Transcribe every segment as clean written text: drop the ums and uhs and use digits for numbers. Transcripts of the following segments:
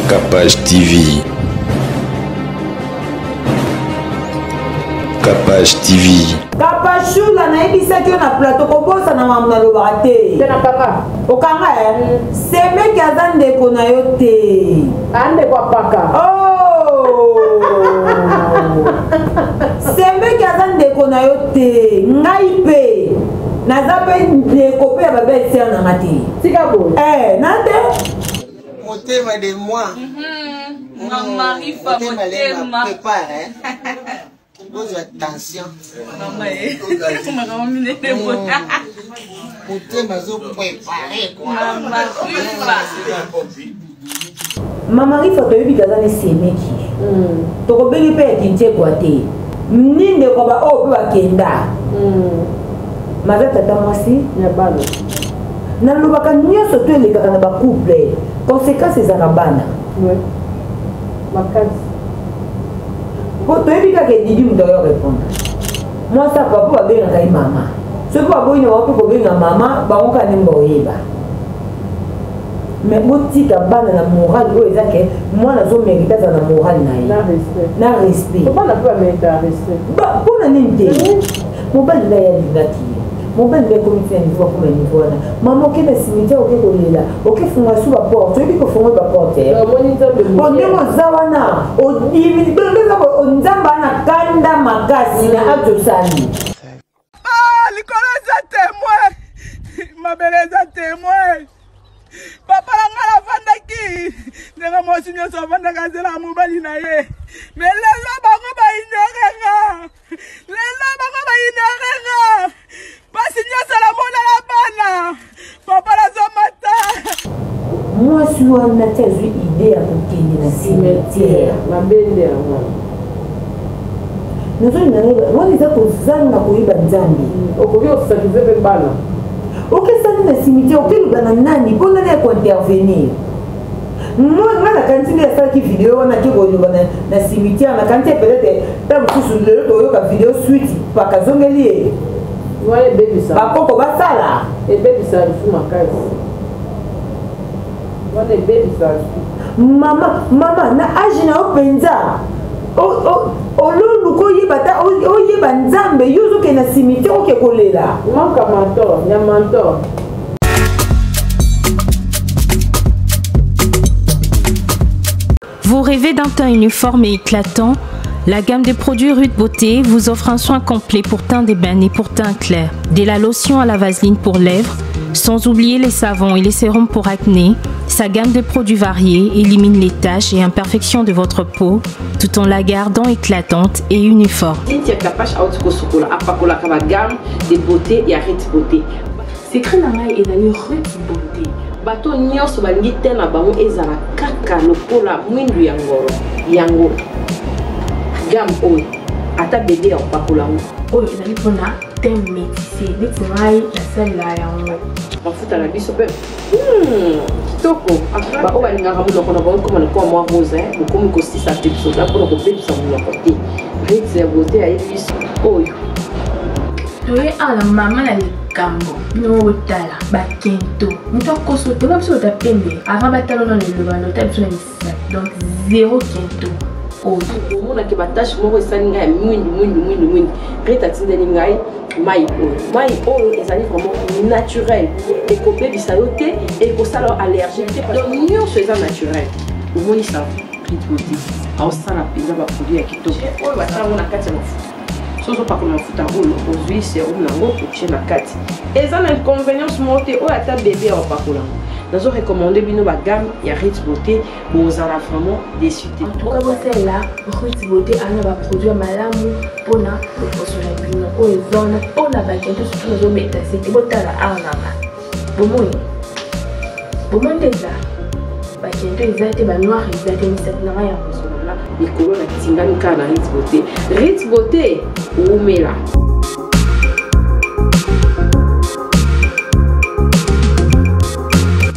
Capage TV. Capage TV. Kapashula nayebisaki yo na plateau kobosana makambo nalobaka te. Te nakanga. Okanga eh? Mm. Semeki aza ndeko na yo te. Ah ndeko apaka. Oh! Semeki aza ndeko na yo te. Ngai mpe naza mpe ndeko mpe ya babelle sœur na nga te. Tika boye. Eh, na te. Motema de moi. Mm -hmm. Mama Rifa motema. Prépare hein. Bozwa tension. Mama eh. Makambo minene boye. Motema azo prépare quoi. Mama Rifa. Mama Rifa toyebi kaza ne semeki. Mm. Tokobengi mpe ya kintiekwa te. Ni ndeko ba oyo mpe bakenda. Mm. Maza tata mwasi ya bana. Nalobaka nyonso to elekaka na bacouple conséquence ezalaka bana. Ouais. Makasi. Po toyebi kaka edidi moto ayo répondre. Mwasi apa mpo babengaka ye mama. Soki baboyi na bango mpe kobenga mama, bango kaka ndenge bakoyeba. Mais botika bana na morale oyo eza ke mwana azo mérite azala na morale na ye. Na respect. Na respect. Bana mpe bamerita respect. Mpo na nini te? Mobali na ye alingaki ye. Mobali nde ekomi ti na niveau akoma niveau wana. Mama oke na cimetière oke kolela, oke funga su ba porte, oyebi kofungola ba porte. Omoni Nzambe Po ndenge oza wana, odimi, Nzambe ana kanda makasi na acte osali. Ah, likolo eza temoin, mabele eza temoin. Papa na ngai afandaki ndenge mwasi nyonso afandaka azelaka mobali na ye, me lelo bango baignore nga, lelo bango baignore nga. Pasi nyonso namona na bana, papa nazomata. Mwasi wana ti azwi idee ya kokende na cimetière mabe nde yango nazolinga nayeba wana eza kozanga koyeba nzambe okoki kosakize mpe bana okesani na cimetière okeluka na nani mpo nani ya kointervenir nga nakanisi nde asalaki video wana ake koloba na cimetière nakanisi peut-être ntango mosusu lelo toyoka video suite paka azongeli ye bakoko basala ebebisa lisu makasi wana ebebisa mama mama na age na yo mpenza ololuka oyeba ta oyeba nzambe yo ozokende na cimetière oke kolela manka mentor ya mentor. Vous rêvez d'un teint uniforme et éclatant? La gamme de produits Ruth Beauté vous offre un soin complet pour teint d'ébène et pour teint clair. De la lotion à la vaseline pour lèvres, sans oublier les savons et les sérums pour acné, sa gamme de produits variés élimine les taches et imperfections de votre peau, tout en la gardant éclatante et uniforme. Cynthia Kapash auti kosukola apakolaka ba gamme de beauté ya Ruth Beauté. Secret na ngai ezali Ruth Beauté. Bato nyonso balingi te na bango ezala kaka lokola mwindu ya ngolo. Yango gamme oyo ata bebe ya kopakola yango. Oyo ezali mpona teint métissé neti ngai nasalela yango. Mafuta na biso mpe kitoko. Baoyo balingaka monoko na bango ekoma lokola mwa rose, bokomi kosisa mpe biso mpona kobebisa monoko te. Ruth ya beauté ayebi biso oyo. Toye awa na mama na likambo bino moko botala bakento moto akoso te biso bota pembe avant batala nano eloba na otala biso na misapi donc zero kento oyo omonaki batache moko esali ngai ya mwindu mwindu mwindu mwindu. Rita atindeli ngai mai oyo. Mai oyo ezali vraiment naturel, ekobebisa yo te, ekosala yo allergie te, donc nyonso eza naturel. Omoni sa Ruth Beauté aosala mpenza baproduit ya kitoko oyo batia yango na kati ya mafuta. Soki ozopakola mafuta oyo ozwi serum nango otie na kati, eza na inconvénience moko te. Oyo ata bebe ya kopakola yango, nazo recommander bino ba gamme ya Ruth Beauté, bozala vraiment déçu te. En tout cas bosalela Ruth Beauté ana ba produit ya malamu mpona loposo na bino oyo eza wana mpona bakento surtout nazobeta sete botala awa nanga bomoni bomoni nde eza bakento eza te banoir eza te misapi na ngai ya kozonga likolo na tingami kaka na Ruth Beauté. Ruth Beauté wumela.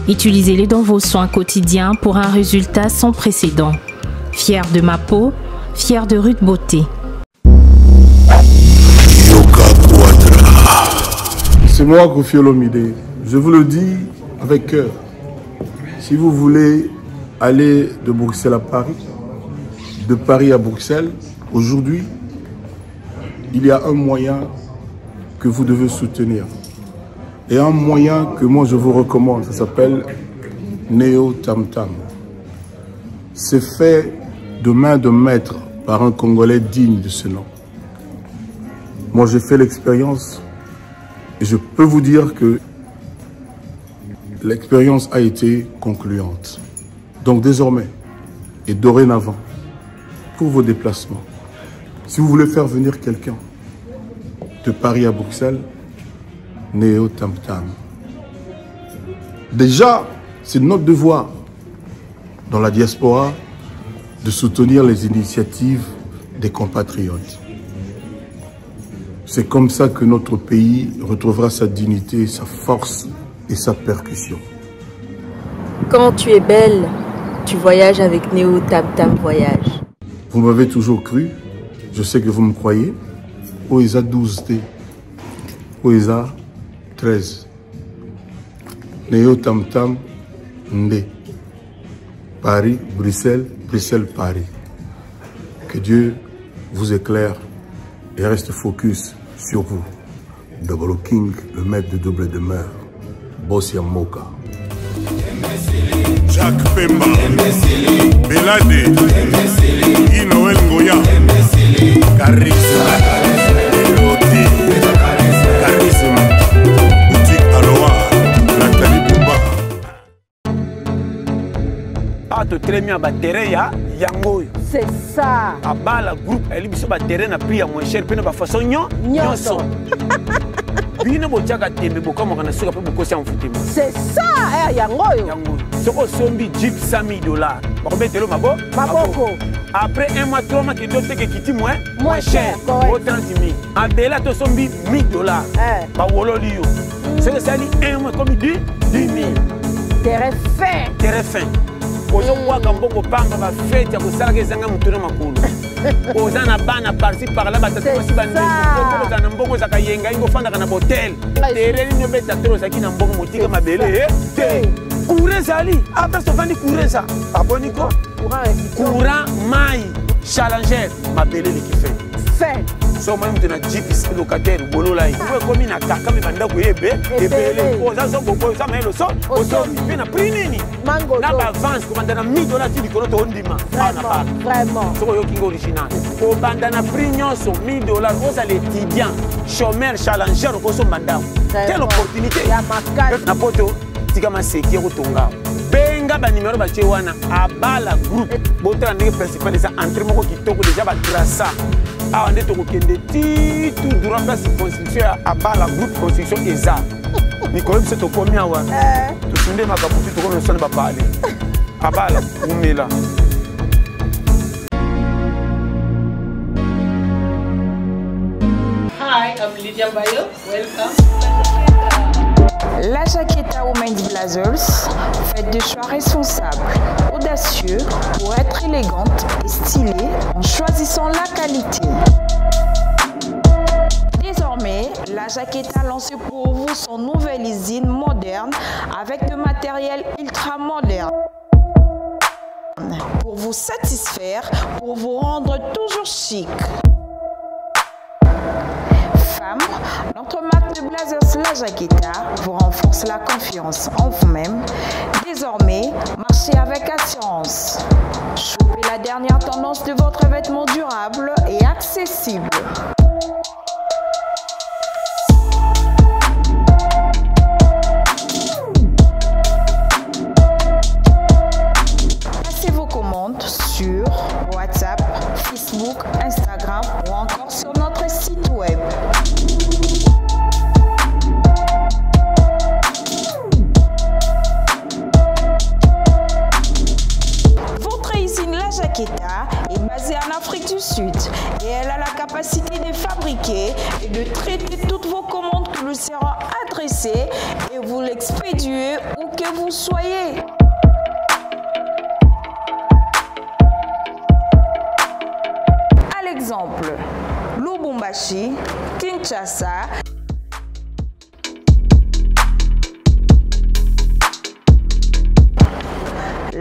Utilisez-les dans vos soins quotidiens pour un résultat sans précédent. Fière de ma peau, fière de Ruth Beauté. C'est moi, Koffi Olomide. Je vous le dis avec cœur. Si vous voulez Aller de Bruxelles à Paris, de Paris à Bruxelles, aujourd'hui, il y a un moyen que vous devez soutenir. Et un moyen que moi je vous recommande, ça s'appelle Neo Tam Tam. C'est fait de main de maître par un Congolais digne de ce nom. Moi j'ai fait l'expérience et je peux vous dire que l'expérience a été concluante. Donc désormais et dorénavant, pour vos déplacements, si vous voulez faire venir quelqu'un de Paris à Bruxelles, Néo Tam Tam. Déjà, c'est notre devoir dans la diaspora de soutenir les initiatives des compatriotes. C'est comme ça que notre pays retrouvera sa dignité, sa force et sa percussion. Quand tu es belle, tu voyages avec Néo Tam Tam Voyage. Vous m'avez toujours cru, je sais que vous me croyez. Oesa 12T, Oesa 13. Néo Tam Tam Ndé. Paris, Bruxelles, Bruxelles, Paris. Que Dieu vous éclaire et reste focus sur vous. Double King, le maître de double demeure. Bossia Moka. Jacques Pemba, Belade, Guy Noël Ngoya, Charisme, Elote, Charisme, Boutique Aloha, Nathalie Bumba. awa totelemi ya baterrain ya yango oyo c'est ça abala groupe ayeli biso baterrain na prix ya moins cher mpe na bafaçon nyonso bino botiaka tembe bokamwaka na suka mpe bokosi ya mfutema c'est ça eh, yango oyo yango soki osombi jeep 100 000 dollars bakobetelo mabo maboko après un mois trois mois kende oteke ekiti moins moins cher o 30 000 abela tosombi 1000 dollars eh. bawololi yo soki esali un mois ekomi 10 000 terrain fin terrain fin ozobwaka mbongo pamba bafete ya kosalaka ezanga motu na makolo oza na bana parci parla batata basi bandeko ozala na mbongo ozalaka yenga ingo ofandaka na botel tere nini obeta tolo ozalaki na mbongo motika mabele eh? te courant ezali apres ah, ofandi courant eza aboni ko courant mai challenger mabele eleki fin fin so omoni moto na jeep locataire bolola ye po ekomi na kaka me bandako ye ebe ebele oza so bokoyo oza mayele oso osombi mpe na prix nini na baavance kobanda na 1000 dollars ti likolo toondima awa na park soki oyoki nga original kobanda na prix nyonso 1000 dollars ozala étudiant chômeur challenger okosomba ndako quelle opportunité na poto tika maseki ya kotonga benga banimero batie wana abala groupe botala ndenge principal eza entrée moko kitoko deja batrasa awa nde tokokende ti tout droit place construction ya abala groupe construction eza mikolo biso tokomi awa eh. tosunde makambo ti tokomi osana bapale abala umela Hi, I'm Lydia Bayo. Welcome. La Jaqueta Women's Blazers, faites des choix responsables, audacieux pour être élégante et stylée en choisissant la qualité. Désormais, la Jaqueta lance pour vous son nouvelle usine moderne avec de matériel ultra moderne. Pour vous satisfaire, pour vous rendre toujours chic. Femme, notre marque de Blazers La Jaqueta vous renforce la confiance en vous-même. Désormais, marchez avec assurance. Chopez la dernière tendance de votre vêtement durable et accessible. Passez vos commandes sur WhatsApp, Facebook, Instagram ou encore sur notre site web. Votre usine La Jaqueta est basée en Afrique du Sud et elle a la capacité de fabriquer et de traiter toutes vos commandes qui lui seront adressées et vous l'expédier où que vous soyez. À l'exemple, Lubumbashi, Kinshasa,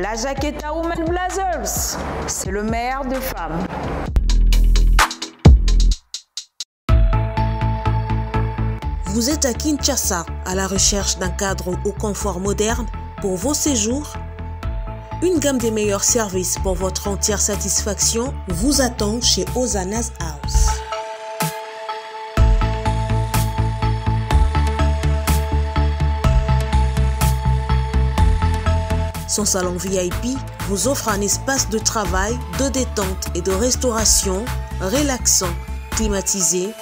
La Jaqueta Woman Blazers, c'est le meilleur de femmes. Vous êtes à Kinshasa à la recherche d'un cadre au confort moderne pour vos séjours Une gamme des meilleurs services pour votre entière satisfaction vous attend chez Ozana's House. Son salon VIP vous offre un espace de travail, de détente et de restauration relaxant, climatisé,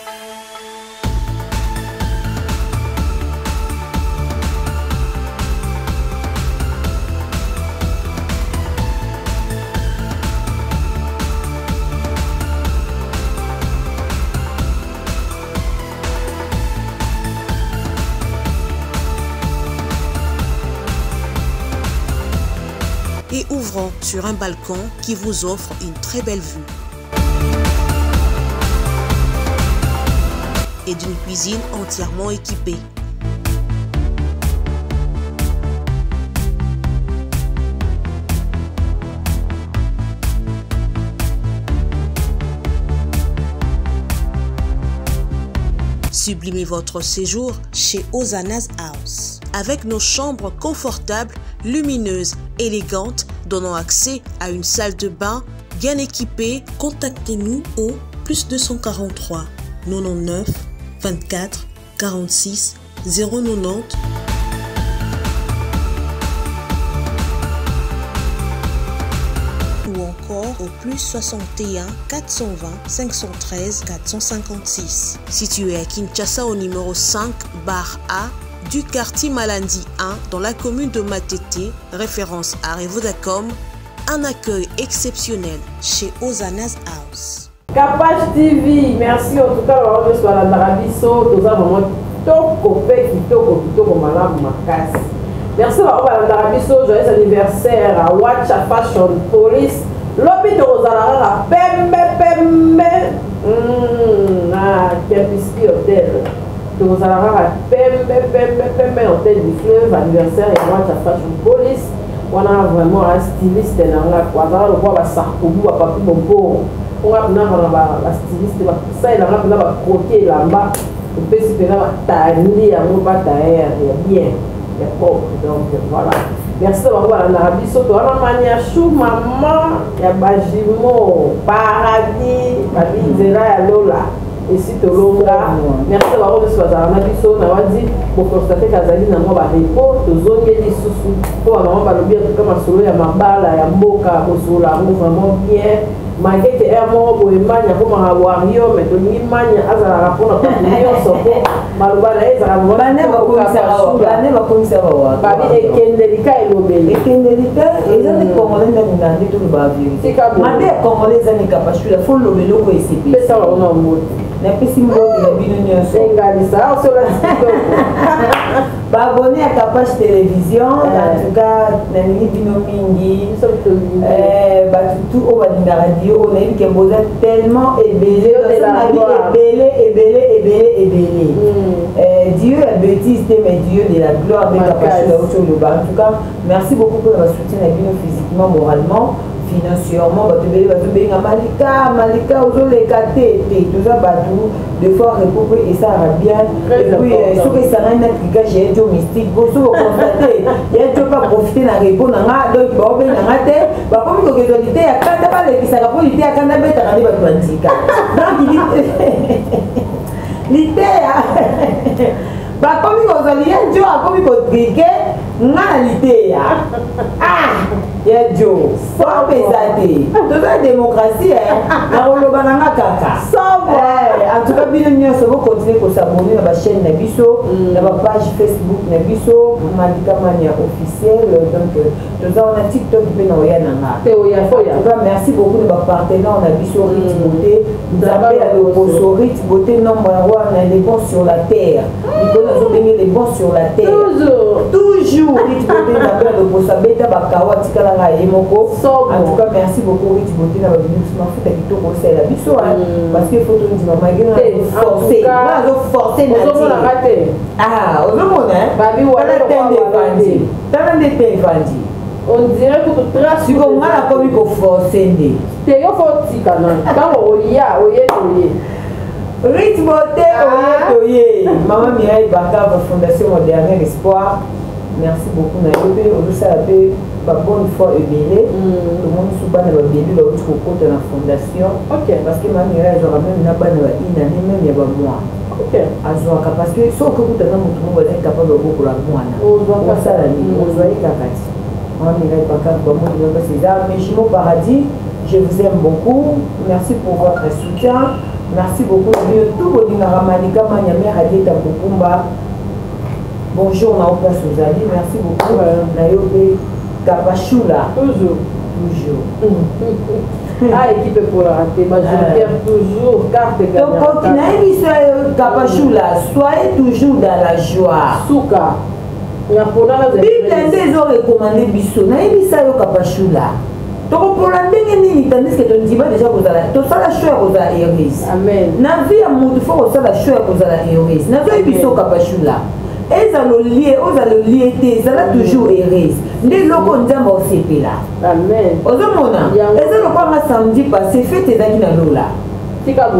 et ouvrant sur un balcon qui vous offre une très belle vue. Et d'une cuisine entièrement équipée. Sublimez votre séjour chez Ozana's House avec nos chambres confortables, lumineuses, élégantes, donnant accès à une salle de bain bien équipée. Contactez-nous au plus 243 99 24 46 090 ou encore au plus 61 420 513 456. Situé à Kinshasa au numéro 5 bar A du quartier Malandi 1 dans la commune de Matete, référence à Revodacom, un accueil exceptionnel chez Ozana's House. Capage TV, merci en tout cas bango nyonso balandaka biso toza vraiment kitoko mpe kitoko kitoko malamu makasi merci bango balandaka biso joyeux anniversaire à Watcha Fashion Police lobi tokozala kaka pembe pembe mm, na Kempiski Hotel tokozala kaka pembe pembe pembe na Hotel du Fleuve anniversaire ya Watcha Fashion Police wana vraiment a styliste na nga ko azala lokola ba sarkobu ba papi bomporo mpo nga mpena kona ba styliste basalela nga mpena bakroki elamba opesi mpena batandi yango bataere ya bien ya propre donc voilà merci na bango balandaka biso towana mania chou mama ya bajimo paradis babi nzela ya lola esi tolonga merci na bango nyonso bazalaka na biso na wadi bokonstate kazali na mwa barepo tozongeli lisusu mpo bamama balobi atuka masolo ya mabala ya mboka kosolola yango vraiment bien malgré que heure moko boye mania akomaka wario mais tolingi mania azalaka mpona bato nyonso mpo maloba na ye ezalaka babi ekendeli ka elobeli ekendeli te eza nde congolais nde alingaka nde toloba verité mabe ya congolais eza ni kapashula fo loba eloko esepelisa napesi mbote na bino nyonso baabone ya kapache télévision en tout cas nalingi bino mingi bato tu oyo balingaka dio oyo nayebi ke boza tellement ebele nabi ebele ebele ebele ebele dio ya bétise te mais dio de la gloire nde kapache auti oloba en tout cas merci beaucoup mpona basoutien na bino physiquement moralement financièrement bato ebele bazobenga malika malika ozoleka te te toza bato de fois repos mpe esalaka bien epuis euh, soki esangani na tricage ya jo mystique bo soki okonstate ya jo mpe aprofite na repos na nga donc baobenga nga te bakomi kokezwa liteya kanda balekisaka mpo liteya kanda betaka nde bato bandika donc liteya bakomi kozwa liya jo akomi kotrike nga na liteya ah ya jo eza te toza démocratie eh. nakoloba na nga kaka eh, en tout cas bino nyonso bokontinue kosabone na bachaîne na biso mm. na bapage facebook na biso malika mania officiel donc euh, toza wana tiktok mpe na oya na nga en tout cas merci beaucoup na bapartenaire na biso rit mm. beauté nzambe ya loposo rit beauté nombre ya wana les bons sur la terre likolo nazobenge les bons sur la terre toujours rit beauté nzambe ya loposo abeta bakawa atikala nga ye moko en tout cas merci beaucoup rit beauté na babimisi mafuta kitoko osalela biso mm. parce que faut tondima malgré force nga azo force na te ah ozomona tala tende evandi tala nde te evandi. On dirait kutu trace. Siko nga nakomi koforce nde. Te yo fo otika nanu. Ntango oya oye toye. Rythme te oye toye. Maman Mireille Bakava, Fondation Mon Dernier Espoir. Merci beaucoup na yo mpe ozosala mpe babonne foi ebele. Tomoni su bana babebe bauti kokota na fondation. Parce que Maman Mireille azwaka meme na bana ba une année meme ya bamois. Azwaka parce que soki okuta na motu moko aza incapable ya kobokola mwana. Osala nini? Ozwa ye kaka ti. Maman Mireille Bakava, bamoni na basi eza mes jumeaux paradis. Je vous aime beaucoup. Merci pour votre soutien. Merci beaucoup. Bino tout bolingaka Malika Manya mère Adieta Kukumba. Bonjour na place ozali. Merci beaucoup. Na yo pe Kapashula. Toujours. Toujours. Ah, équipe pour la rater. Bah, joker toujours, carte gagnante. Donc, Kapashula, soyez toujours dans la joie. Souka. Bible nde ezorekomande biso nayebisa yo Kapashula. Tokopola ndenge nini tandis que tondima deja kozala tosala choix ya kozala heureuse. Na vie ya motu fo kosala choix ya kozala heureuse. Nazoyebi biso Kapashula. Ezala olie, ozala olie te, ezala toujours heureuse. Nde eloko Nzambe osepela. Ozomona? Eza lokola nga samedi passé fete ezalaki na lola.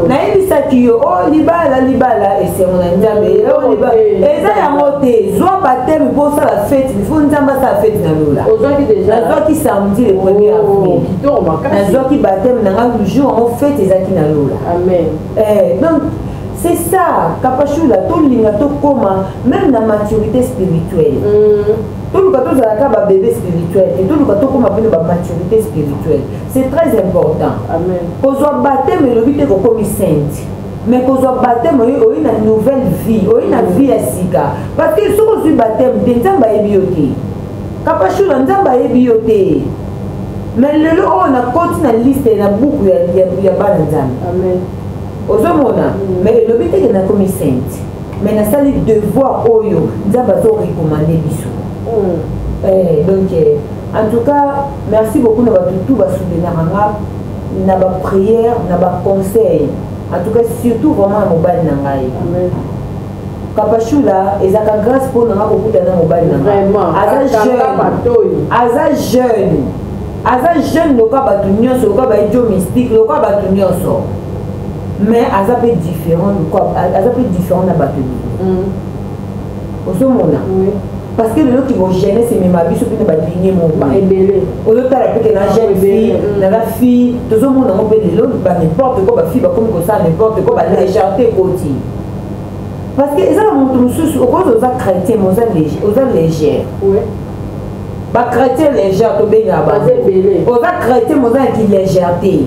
Nayebisaki yo o libala libala esengo na Nzambe o libala eza yango te. Zwa baptême mpo osala fete, il faut Nzambe asala fete na lola. Nazwaki samedi le 1er avril. Nazwaki baptême na nga jour yango fete ezalaki na lola. Donc c'est ça Kapashula, tolinga tokoma même na maturité spirituelle. Toluka tozalaka ba bébé spirituel te, toluka tokoma mpe na ba maturité spirituelle. C'est très important. Kozwa baptême elobi te kokomi sainte. Mais kozwa baptême oyi na nouvelle vie, oyi na vie ya sika. Parce que soki ozwi baptême te, Nzambe ayebi yo te. Kapashula, Nzambe ayebi yo te. Mais lelo oyo nakoti na liste na buku ya bana Nzambe. Ozomona? Mais elobi te ke nakomi sainte. Mais nasali devoir oyo Nzambe azo recommander biso. Donc en tout cas, merci beaucoup na bato tout basoutenaka nga na ba prière, na ba conseil. En tout cas, surtout vraiment na mobali na ngai. Kapashula ezaka grâce mpo na nga kokuta na mobali na ngai. Aza jeune. Aza jeune. Aza jeune lokola bato nyonso, lokola ba idiot mystique, lokola bato nyonso. Mais aza pe différent, aza pe différent na bato ebele. Ozomona? Parce que lelo ki jeunesse emema biso mpe na baligne moko ozotala mpe ke na jeune fille, na la fille, tozomona yango mpe lelo ba n'importe quoi, ba fille bakomi kosala n'importe quoi, ba légèreté ekoti. Parce que eza na moto mosusu okoki oza chrétien mais oza légère. Ba chrétien légère tobengaka bango. Oza chrétien mais oza na ki légèreté.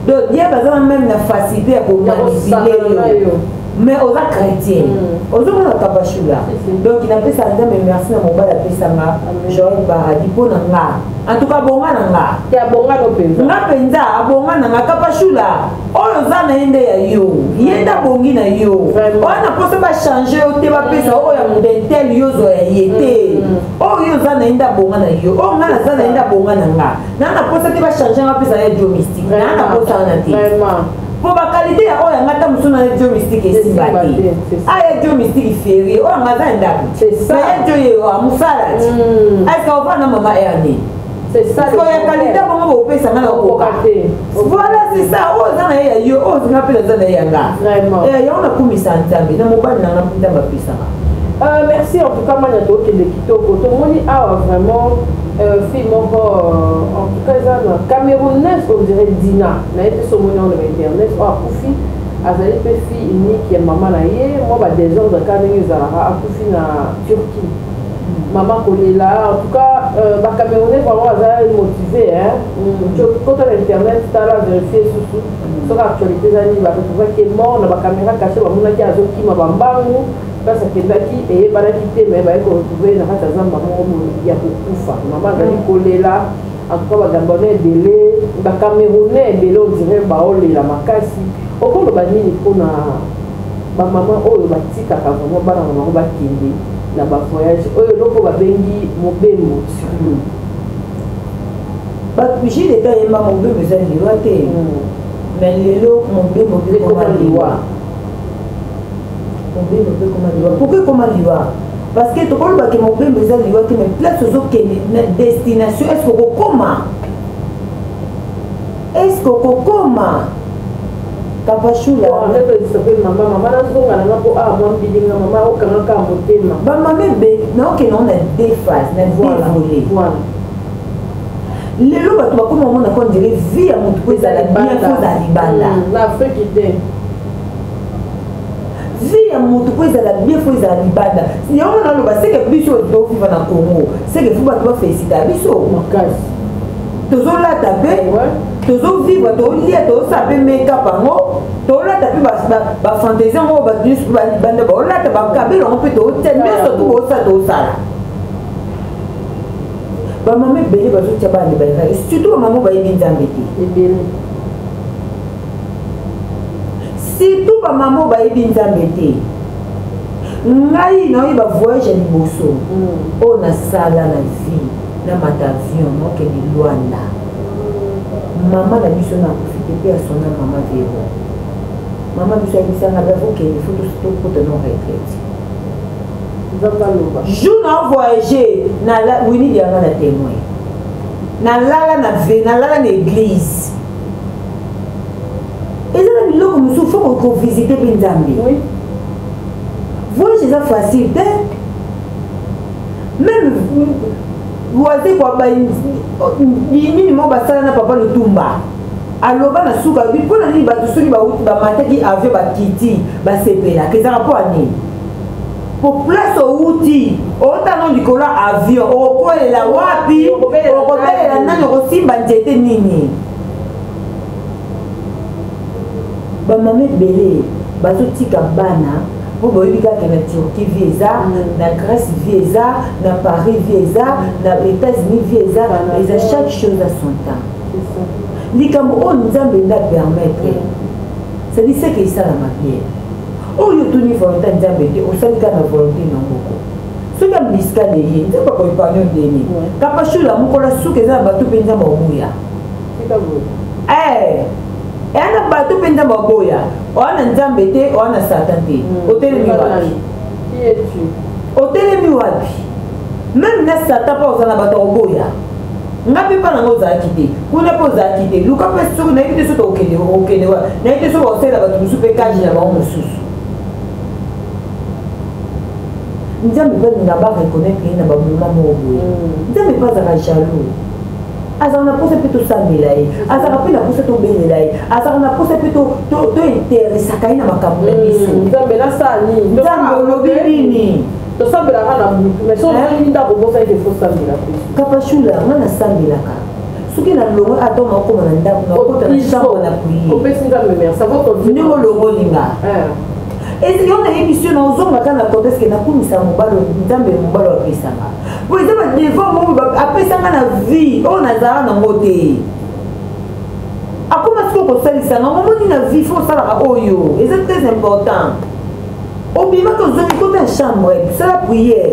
Donc diable aza même na facilité ya komanipuler yo. Mais oza chrétien. Ozomona Kapashula. Donc napesa Nzambe merci na mobali apesanga Joël Paradis mpo na nga. En tout cas abonga na nga. Te abonga no mpenza. Nga mpenza abonga na nga Kapashula. Oyo oza na ye nde ya yo. Ye nde abongi na yo. Oyo na posa ba changer yo te, bapesa oyo ya modèle yo ozwa ya ye te. Oyo yo oza na ye nde abonga na yo. Oyo nga naza na ye nde abonga na nga. Na na posa te ba changer nga pesa ya Dieu mystique. Na na posa wana te. Po ba qualité ya oyo nga ta mosusu na Dieu mystique esimba te. Ah ya Dieu mystique ferie oyo nga za ndako. Mais ya Dieu ye wa musala ti. Est-ce que ovanda mama Ernie? C'est ça. Parce que ya qualité bongo bopesa nga na koka. Voilà, c'est ça. Oyo oza na ye ya yo, oyo nga mpe naza na ye ya nga. Yango nakumisa Nzambe na mobali na nga Nzambe apesaka. Merci en tout cas Mania tokende kitoko. Tomoni awa vraiment fille moko en tout cas eza na Camerounaise on dirait Dina. Na ye te somoni yango na internet oyo akufi azali mpe fille unique ya mama na ye mwa ba désordre kaka ndenge ezalaka akufi na Turquie. Mama kolela en tout cas ba Camerounais vraiment baza motivé hein. Kota na internet tala vérifier susu soki actualité eza nini, ba retrouvaki ye mort na ba caméra cachée, bamonaki azokima bambangu place akendaki eyebanaki te, mais baye koretrouve na kati ya zamba moko boye ya kokufa. Mama azali kolela. En tout cas ba Gabonais ebele, ba Camerounais ebele on dirait baolela makasi. Okoloba nini mpona bamama oyo batikaka vraiment bana na bango bakende na ba voyage oyo eloko babengi mobembo surtout? Bato Gilles eta yemba mobembo eza liwa te, mais lelo mobembo mpe ekoma liwa. Mobembo mpe ekoma liwa. Pourquoi ekoma liwa? Parce que tokolobake mobembo eza liwa te, mais place ozokende na destination, est ce que okokoma? Est ce que okokoma? Kapashula mama, mama nazonga nanga mpo awa mwa mbilinga, mama okangaka motema. Bamama ebele naokende ngo na deux phase, na deux volets. Lelo bato bakoma omona ko ndire vie ya motu mpo ezala bien, fo ozala libanda. Na Afriki te. Vie ya motu mpo ezala bien, fo ezala libanda. Yango naloba seke biso toviva na Congo, seke fo bato bafélicita biso makasi. Tozolata mpe tozovivre, tolia, tozosala mpe makeup yango, tolata mpe bafantaisie yango, bato nyonso mpe balibanda baolata bakabelo yango mpe totia nyonso tu bosala, tosala. Bamama ebele bazotia bana baerreur, surtout bamama bayebi Nzambe te. Ebele. Surtout bamama bayebi Nzambe te. Ngai naoyeba voyage ya liboso oyo nasala na vie, namata avion naokende Lwanda. Mama na biso na akufi te mpe asona mama Vero. Mama biso ayebisanga be akokende, fo tokota no retraite. Jour na voyage na wini dianga na témoin, nalala na ve, nalala na église. Eza na biloko mosusu fo kovisite mpe Nzambe. Voyage eza facile te, même waze kwa nini moko basala na papa Lutumba aloba na suka, alobi mpo na nini bato soki bauti bamataki avion bakiti basepelaka, ezalaka mpo ya nini? Po place outi otano likolo ya avion, okokolela wapi? Okobelela nani? Okosimba nzete nini? Bamama ebele bazotika bana mpo boyebi kaka na Turquie vie eza, na Grèce vie eza, na Paris vie eza, na États-Unis vie eza. Eza chaque chose à son temps. Likambo oyo Nzambe nde apermettre, c'est-à-dire seke esalama bien. Oyo otuni volonté ya Nzambe te, osali kaka na volonté na moko. Soki ambiskade ye, Nzambe akoepargne ndeni. Kapashula mokolo suka eza na bato mpe Nzambe akobuya eya na bato mpe Nzambe aboya. Oya na Nzambe te, oya na Satan te. Otelemi wapi? Otelemi wapi? Meme na Satan mpo oza na bato akoboya. Nga mpe mpa nango ozalaki te kuna, mpe ozalaki te. Luka mpe soki nayebi te soki okende, okende wa nayebi te soki osalela bato mosusu mpe kage na bango mosusu. Nzambe mpe alinga bareconnaitre ye na bamoma moko boye. Nzambe mpe azalaka jaloux, azalaka na mposa mpe tosambela ye, azalaka mpe na mposa tobelela ye, azalaka na mposa mpe tointeresaka ye na makambo na biso. Nzambe, nasala nini? Nzambe, olobi nini? Tosambelaka na butu, mais soki ozongi ndako obosani te, fosambela mpe. Kapashula, nga nasambelaka soki nalongwe ata nakokoma na ndako, nakota na chambre na prier. Opesi Nzambe merci avant. Ndenge olongolinga yo, nayebi yo na ozongaka na contexte, nakumisa mobalo Nzambe, mobalo apesanga po eza badevoir moko apesanga na vie oyo nazalaka nango te. Akoma sikoyo kosalisanga momoni na vie, fo osalaka oyo eza très important. Obimaki, ozongi, kota ya chambre, sala prière.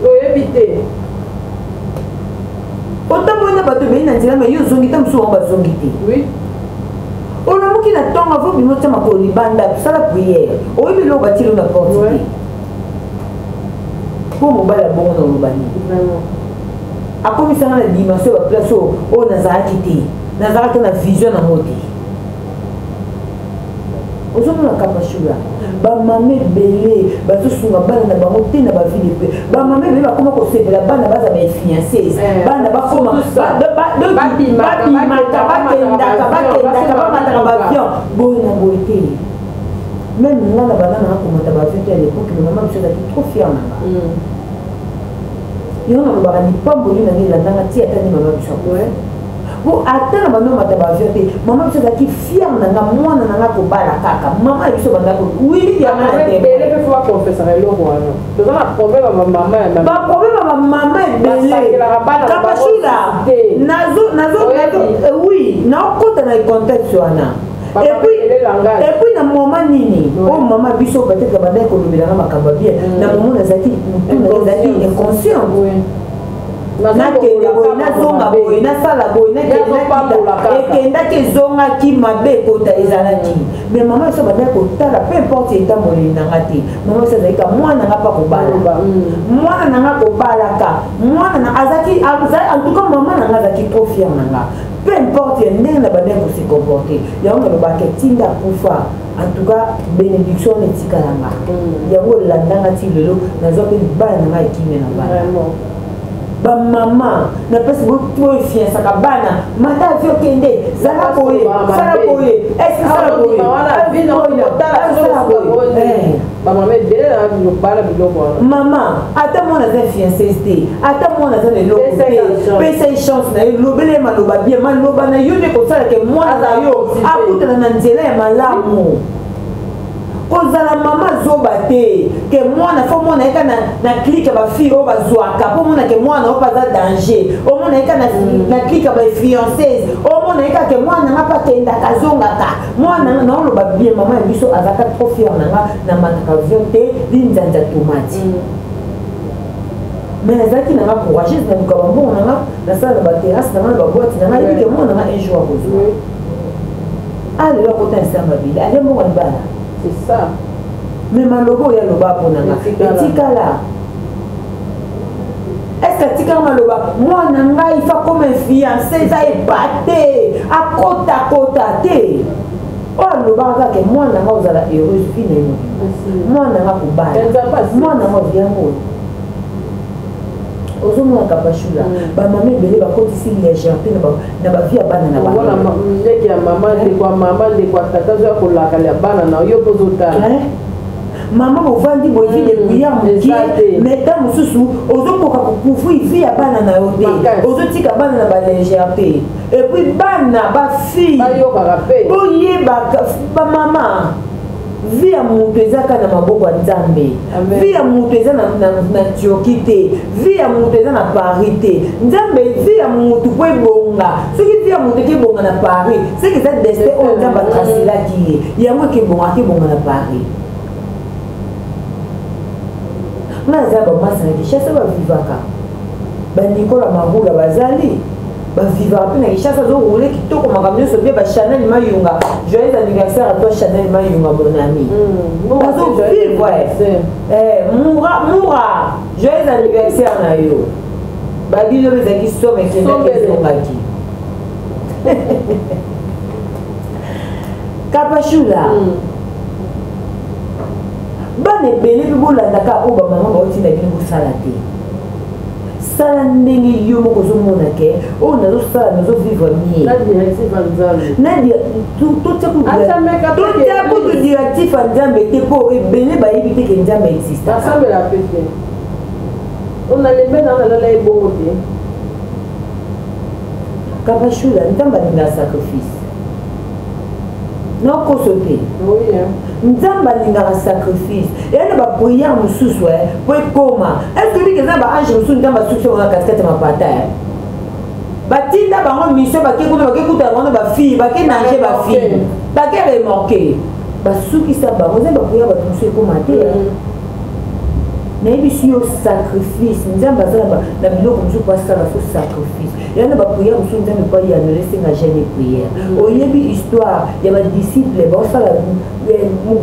Oyebi te. Otamboli na bato ebeli na nzela, me yo ozongi ta mosusu, bango bazongi te. Olamuki na ntongo, avo bima, otia makolo libanda, sala prière. Oyebi eloko batili na porte te. Mpo mobali abongo na oloba nini? Akomisanga na dimension ya baplace oyo nazalaki te, nazalaki na vision nango te. Ozomona Kapashula, bamama ebele bazosunga bana na bango te na bavie de pe. Bamama ebele bakoma kosepela bana baza bainfluenceuse, bana bakoma babimaka, bakendaka, bakendaka, bamataka baavion boye na boye te. Même nga na bana nanga komata baavion te ya l'époque, mais mama biso azalaki trop fier na nga. Yango nalobaka lipamboli na nga elandanga ti ata ni mama biso. Po ata na bando mata baavion te, mama biso azalaki fier na nga, mwana na nga kobala kaka mama na biso bandako wili yanga na ebele mpe fo bakonfesaka eloko wana. Toza na problème ya bamama ya baproblème ya bamama ebele. Kapashula, nazo nazo oui, naokota na contexte wana. Et puis na moment nini oyo mama biso peut-être bandaki kolobelanga makambo ya bien, na moment nazalaki motu na ezalaki inconscient, nakende boye, nazonga boye, nasala boye, nakende, nakita. Ekendaki ezongaki mabe ekota ezalaki. Mais mama biso abandaki kotala peu importe etamboleli na nga te. Mama biso azalaki ka mwana nga mpe akobala. Mwana na nga akobalaka. Mwana na azalaki en tout cas mama na nga azalaki trop fier na nga. Peu importe ya ndenge na bandaki kose comporter. Yango nalobaka tinda akufa. En tout cas bénédiction wana etikala nga. Yango elanda nga ti lelo nazwa mpe libala na nga ekimia na bana. Bamama napesi bofiansaka bana mata avio kende zala boye sala boye eske sala boye. Mama ata mwana aza fianceuse te, ata mwana aza na eloko te, pesa ye chance na ye, lobela ye maloba bien, maloba na yo nde kosalaka mwana na yo akutana na nzela ya malamu. Kozala mama zoba te ke mwana fo mwana yeka na, na clique ya bafille oyo bazwaka mpo omona ke mwana oyo mpe aza danger, omona yeka na, na clique ya bafianceuse, omona yeka ke mwana nga mpe akendaka azongaka mwana nga. Naoloba bien, mama ya biso azalaka trop fier na nga. Namataka avion te, linzanza tomati, mais nazalaki na nga courageuse, naluka bambongo na nga, nasala na baterrasse na nga, na baboite na nga, yebi ke mwana na nga un jour akozwa. Ah, lelo akota nse ya mabele, alia mbongo libala. C'est ça. Mais maloba oyo aloba mpo na nga etikala. Est-ce atikala maloba mwana ngai fa comme fiancé eza epate akotakota te? Oyo alobaka kaka ke mwana nga ozala heureuse vie na ye mobimba, mwana nga kobala, mwana nga oziango. Ozomona Kapashula, bamama ebele bakotisi légèreté na bavie ya bana na bango. Ndeke ya mama, ndeko ya mama, ndeko ya tata azoya kolakala bana na yo mpo ozotala. Mama bovandi boye, vie de prière mokie, mais ntango mosusu ozokoka kocouvrir vie ya bana na yo te, ozotika bana na balégèreté. Et puis bana bafille boyebaka, bamama, vie ya moto eza kaka na maboko ya Nzambe. Vie ya moto eza na, na, na Turquie te, vie ya moto eza na Paris te. Nzambe, vie ya moto po ebonga, soki vie ya moto ekebonga na Paris, seke eza destin oyo Nzambe atraselaki ye yango, ekebonga, akebonga na Paris. Nga naza bamasa na Kinshasa bavivaka, banikola Marula bazali bavivaka mpe na Kinshasa, azoroule kitoko, makambo nyonso bie. Bachanel Mayunga, joyeux anniversaire à toi Chanel Mayunga, mon ami. Bazovivre. Mura Mura, joyeux anniversaire na yo. Babilo ezalaki somme ekendaki ezongaki. Kapashula, bana ebele mpe bolandaka oyo bamama baotinda bino kosala te. Sala ndenge yo moko ozomona ke oyo nazosala, nazovivre mieux. Totia kutu directif ya Nzambe te, mpo ebele bayebi te ke Nzambe existe. Basambela pe te. Onalembe na nalala ebongo te. Kapashula, Nzambe alingaka sacrifice, nakoso te. Nzambe alingaka sacrifice. Eya na baprière mosusu po ekoma. Est-ce bike eza na baange mosusu Nzambe asukisi bango na katikati ya mapata, batinda bango mission, bake kuna, bake kutana bango na bafille, bake nager, bafille bake remorquer, basukisa bango. Eza baprière bato mosusu ekoma te. Nayebisi yo, sacrifice. Nzambe aza na biloko mosusu po asala, faut sacrifice. Ya na baprière mosusu Nzambe po ayanola, esenga jeûne, prière. Oyebi histoire ya badisciple baosala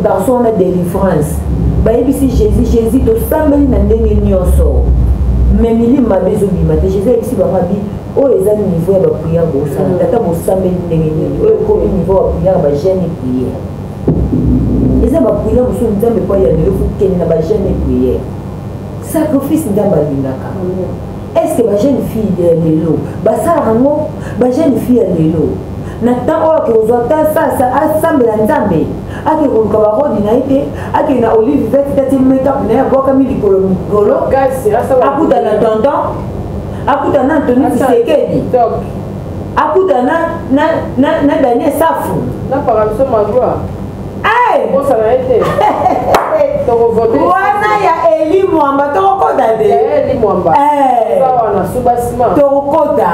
garçon wana délivrance, bayebisi Jésus: "Jésus, tosambeli na ndenge nyonso, mais milimo mabe ezobima te." Jésus ayebisi bango abi oyo eza niveau ya baprière bosala. Tata bosambeli ndenge nini? Oyo ekomi niveau ya baprière, bajeûne, prière. Eza baprière mosusu Nzambe po ayanelo, faut kende na bajeûne, prière, sacrifice. Nzambe alingaka. Est ce que bajeune fille ya lelo basalaka yango? Bajeune fille ya lelo na temps oyo ake kozwa ta sasa asambela Nzambe, ake koluka barodi na ye te, ake na olive verte te, atie makeup na ye, abwakami likolo mikolo, akuta na tonton, akuta na Antoni Tshisekedi, akuta na Daniel Safu. Napaka biso magloire. Osala ye te. Wana ya Eli Mwamba, tokokota te. Eli Mwamba wana subasima. Tokokota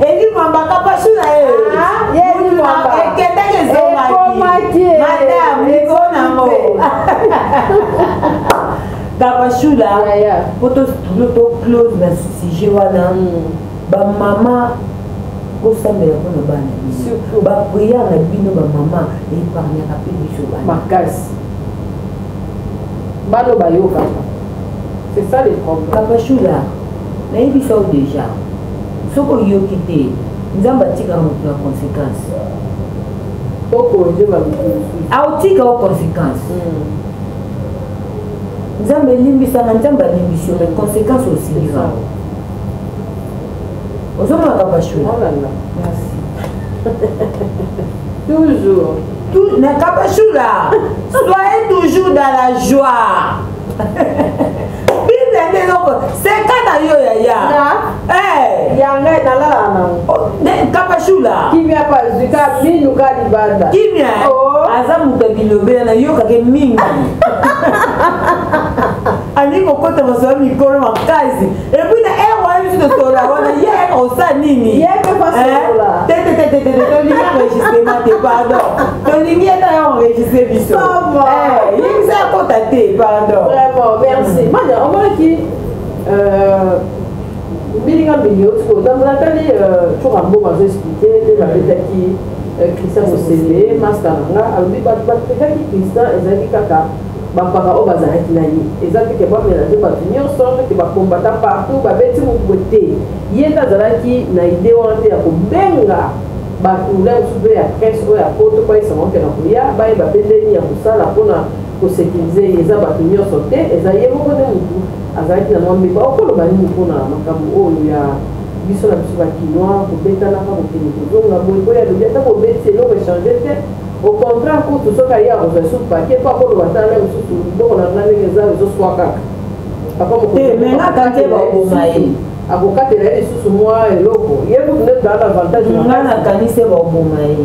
Eli Mwamba, Kapasu na ye ekendaki, ezongaki, madame liko nango. Kapashula, po toclose na sujet wana, bamama. Bosambela mpona bana bino, baprière na bino bamama epargnaka mpe biso bana makasi. Bano bayokaka, c'est ça le problème. Kapashula, nayebisa yo déjà, soki oyoki te, Nzambe atikaka moto na conséquence. Okorige bamoto mosusu. Aotika yo conséquence. Nzambe elimbisaka, Nzambe alimbisi yo, mais conséquence osilika. Ozomona, Kapashula? Merci. Toujours. Tout, na Kapashula, soyez toujours dans la joie. Bible nde eloko seka na yo yaya. Yanga nalalaka nango. Kapashula, kimia pazwi ka minu ka libanda. Kimia aza moto ya bilobela, nayokake mingi, alingi kokota masolo ya mikolo makasi. Et puis na ere wana biso tosola wana, ye ayaka kosala nini? Ye mpe fasola. Te, te, te, te, te, tolingi enregistrement te, pardon. Tolingi ata ya enregistre biso, yebisa akota te, pardon. Vraiment, merci Mania. Omonaki mbilinga mbili oti kotambola, natali Tshoura Mboma azo expliquer nde babetaki Christian Bosembe, master na nga. Alobi bato batraitaki Christian ezalaki kaka bampaka oyo bazalaki na ye, eza te ke bamélange bato nyonso ke bakombata partout babeti motu te. Ye nde azalaki na idée wana te ya kobenga bato na mosusu mpe ya presse oyo ya poto mpo ayesanga okenda koya bayeba mpe ndeni ya kosala mpona kosécuriser ye. Eza bato nyonso te, eza ye moko nde motu azalaki na mwa mbeba. Okoloba nini mpona makambo oyo ya biso na biso bakinois kobetanaka, kokende kozonga boye? Boye alobi ata bobeti, eloko echange te. Au contraire kutu, soki aye akozwa esu paquet mpo akoloba tala nde mosusu liboko na nga ndenge eza ezoswa kaka. Te, me nga kante baboma ye. Akokatela ye lisusu mwa eloko, ye kutu nde tozala na avantage. Nga nakanisi baboma ye.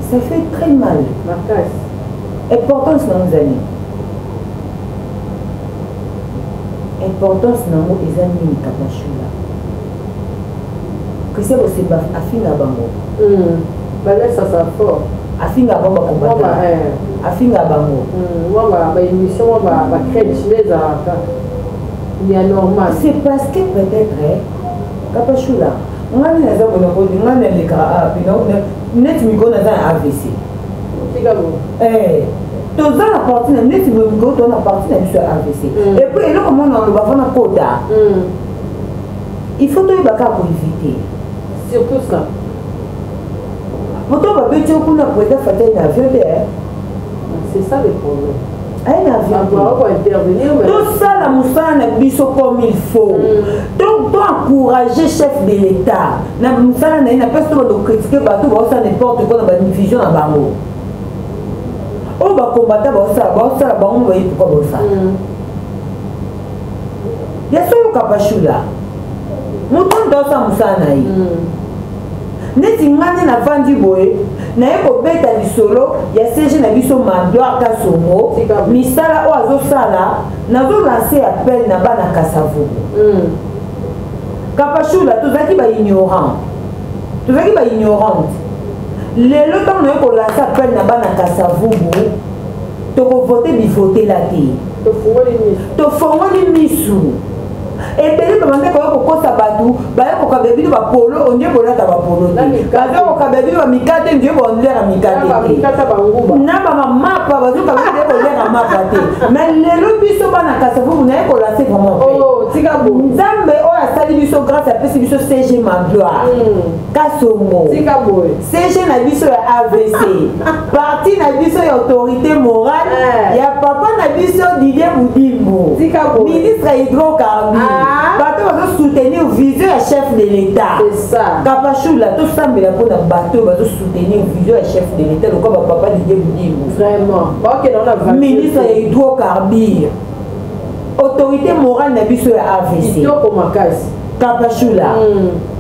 Ça fait très mal. Makasi. Importance nango eza nini? Importance nango eza nini, Kapashula? Christian Bosemba afinga bango. Balesasa fort. Afinga bango, bakombata, afinga bango. Mwa baémission, mwa bacrèche nde ezalaka ya normal. C'est parce que peut-être, Kapashula, ngani naza bona kodi, ngani nalekaka api neti mikolo naza na AVC. Toza na parti na neti mikolo, toza na parti na biso ya AVC. Et puis eloko mona oloba fana kota, il faut toyeba kaka koéviter. Surtout ça. Moto babeti yo kuna, président Fatshi na avion te. C'est ça le problème. Aye na avion. Tosala mosala na biso comme il faut. Donc toencourager chef de l'État na mosala na ye. Na place to bando critiquer bato baosala n'importe quoi na bavision na bango, oyo bakombata baosala, baosala bango bayebi pourquoi baosala. Ya solo, Kapashula, moto moto asala mosala na ye. Neti nga nde navandi boye, naye kobeta lisolo ya SG na biso Magloire Kasongo, misala oyo azosala. Nazolancer appel na bana Kasavubu. Kapashula, tozalaki baignorant, tozalaki baignorante. Lelo ntango naye kolancer appel na bana Kasavubu, tokovote bivotela te, tofongoli misu. Ebele babanda koya kokosa bato, baya kokaba bino bapolo, ondie bolata bapolo te, baza kokaba bino bamikate, ndie bolera mikate te, na bamamapa bazokaba ndie bolera mapa te. Mais lelo biso bana Kasavubu, naye kolancer vraiment, Nzambe oyo asali biso grâce, apesi biso SG Magloire Kasongo, SG na biso ya AVC, parti na biso ya autorité morale ya papa na biso Didier Budimbu, ministre ya hydrocarbure. Bato bazosoutenir vision ya chef de l'État. Kapashula, tosambela mpona bato oyo bazosoutenir vision ya chef de l'État, lokola bapapa Didier Budimbu, ministre ya hydrocarbure, autorité morale na biso ya AVC. Kapashula,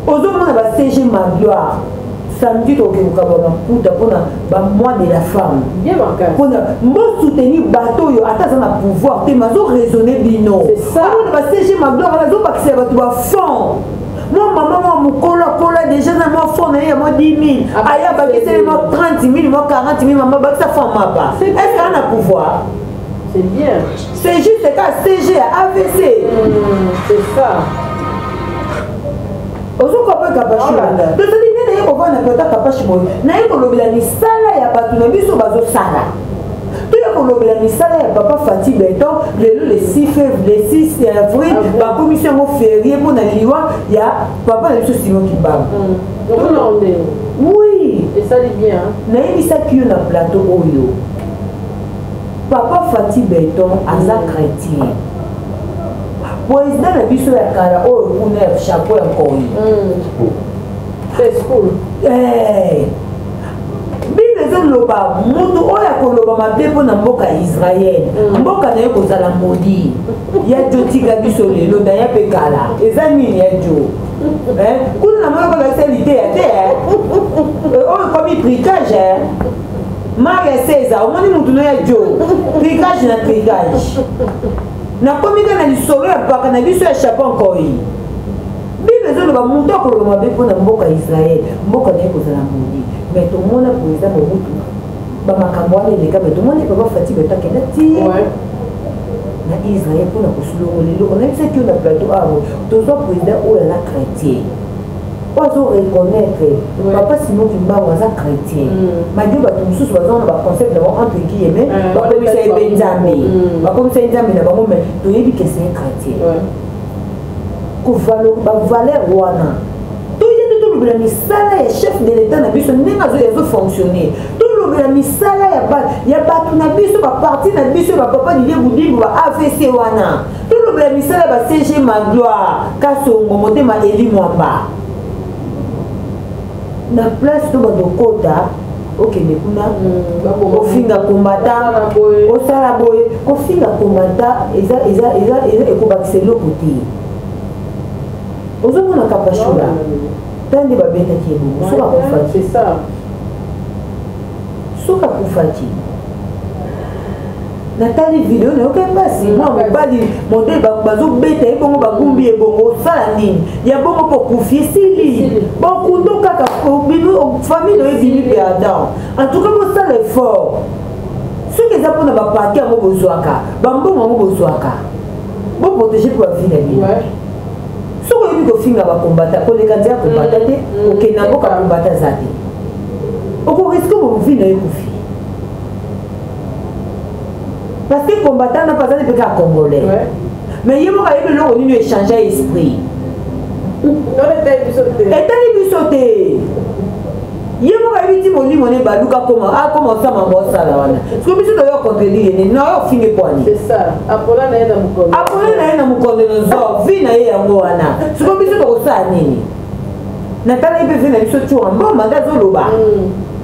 ozomona ba SG Magloire, samedi tokoki kokaba maputa mpona bamois de la femme, mpona bosoutenir bato oyo ata aza na pouvoir te, mais azoraisonne bino. Omona ba SG Magloire azobakisela bato bafond. Mwa mama mwa mokolo akola déjà na mwa fond na ye ya mwa 10 000, aya bakiseli mwa 30 000, mwa 40 000. Mama bakisa fond mapa, est ce que aza na pouvoir? C'est bien. C'est juste ka SG ya AVC. C'est ça. Ozokopa. Kapashula? Tozali nde naye kovanda na plata Kapashi boye, naye kolobela misala ya bato na biso bazosala. Toya kolobela misala ya papa Fatshi Beton lelo le 6 février, le 6 avril bakomisi yango férié mpo na liwa ya papa na biso Simon Kimbangu. Oui, esali bien. Nayebisaki yo na plateau oyo, papa Fatshi Beton aza chrétien. Président na biso ya kala oyo kuna ya chapeau ya nkoi. Bible ezoloba moto oyo akoloba mabe mpo na mboka ya Israel, mboka na ye kozala modi. Ya jo tika biso lelo na ya mpe kala eza nini ya jo kuna na moko kolakisa liteya te oyo ekomi tricage. Maria César omoni motu no ya jo tricage na tricage. Nakomi kaka na lisolo ya mpaka na biso ya chapeau nkoi. Bible ezoloba moto akoloba mabe mpo na mboka ya Israel, mboka na ye kozala modi. Mais tomona président Mobutu bamakambo wana eleka, mais tomoni papa Fatshi Beton akenda ti na Israel mpona kosulongola eloko. Nayebisaki yo na plateau awa, tozwa président oyo aza chrétien, oyo azo reconnaître papa Simon Kimbangu aza chrétien, malgré bato mosusu baza wana baconcept na bango entre guillemets, bakomisa ye mpe nzambe, bakomisa ye nzambe na bango, mais toyebi ke c'est un chrétien. Bavaleur wana toye nde tolobela misala ya chef de l'état na biso ndenge azofonctionne, tolobela misala ya bato na biso, baparti na biso, bapapa Didier Budimbu, ba AVC wana, tolobela misala ya ba CG Magloire Kasongo Motema Eli Mwamba na place to bandokota okende kuna kofinga kombata, osala boye. Kofinga kombata eza ekobakisa eloko te. Ozomona Kapashula ta nde babetaki ebongo soki akufaki, soki akufaki. Natali video nayoki mpasi. Mwa mobali modele bazobeta ye bongo, bagumbi ye bongo, osala nini ya bongo mpo okufi esili, bokundo kaka famille oyo ebimi perdant. En tout cas bosala effort soki eza mpona bapake yango bozwaka bambongo yango bozwaka, boprotege mpo bavi na bino. Soki oyebi kofinga bakombata, koleka nzela kombata te, okende na mboka kombata aza te, okoriske bovi na yo kufi, parce que combattant na azali mpe kaka congolais, mais ye moko ayebi eloko nini échange esprit. Etali biso te, ye moko ayebi ti molimo ne baluka akoma osala mambo osala wana. Soki biso toyo contredire nini na oyo ofingi pwani apola na ye na mokondonozo vi na ye yango wana. Soki biso tokosala nini, natalaki mpe vi na biso tura mboma nde azoloba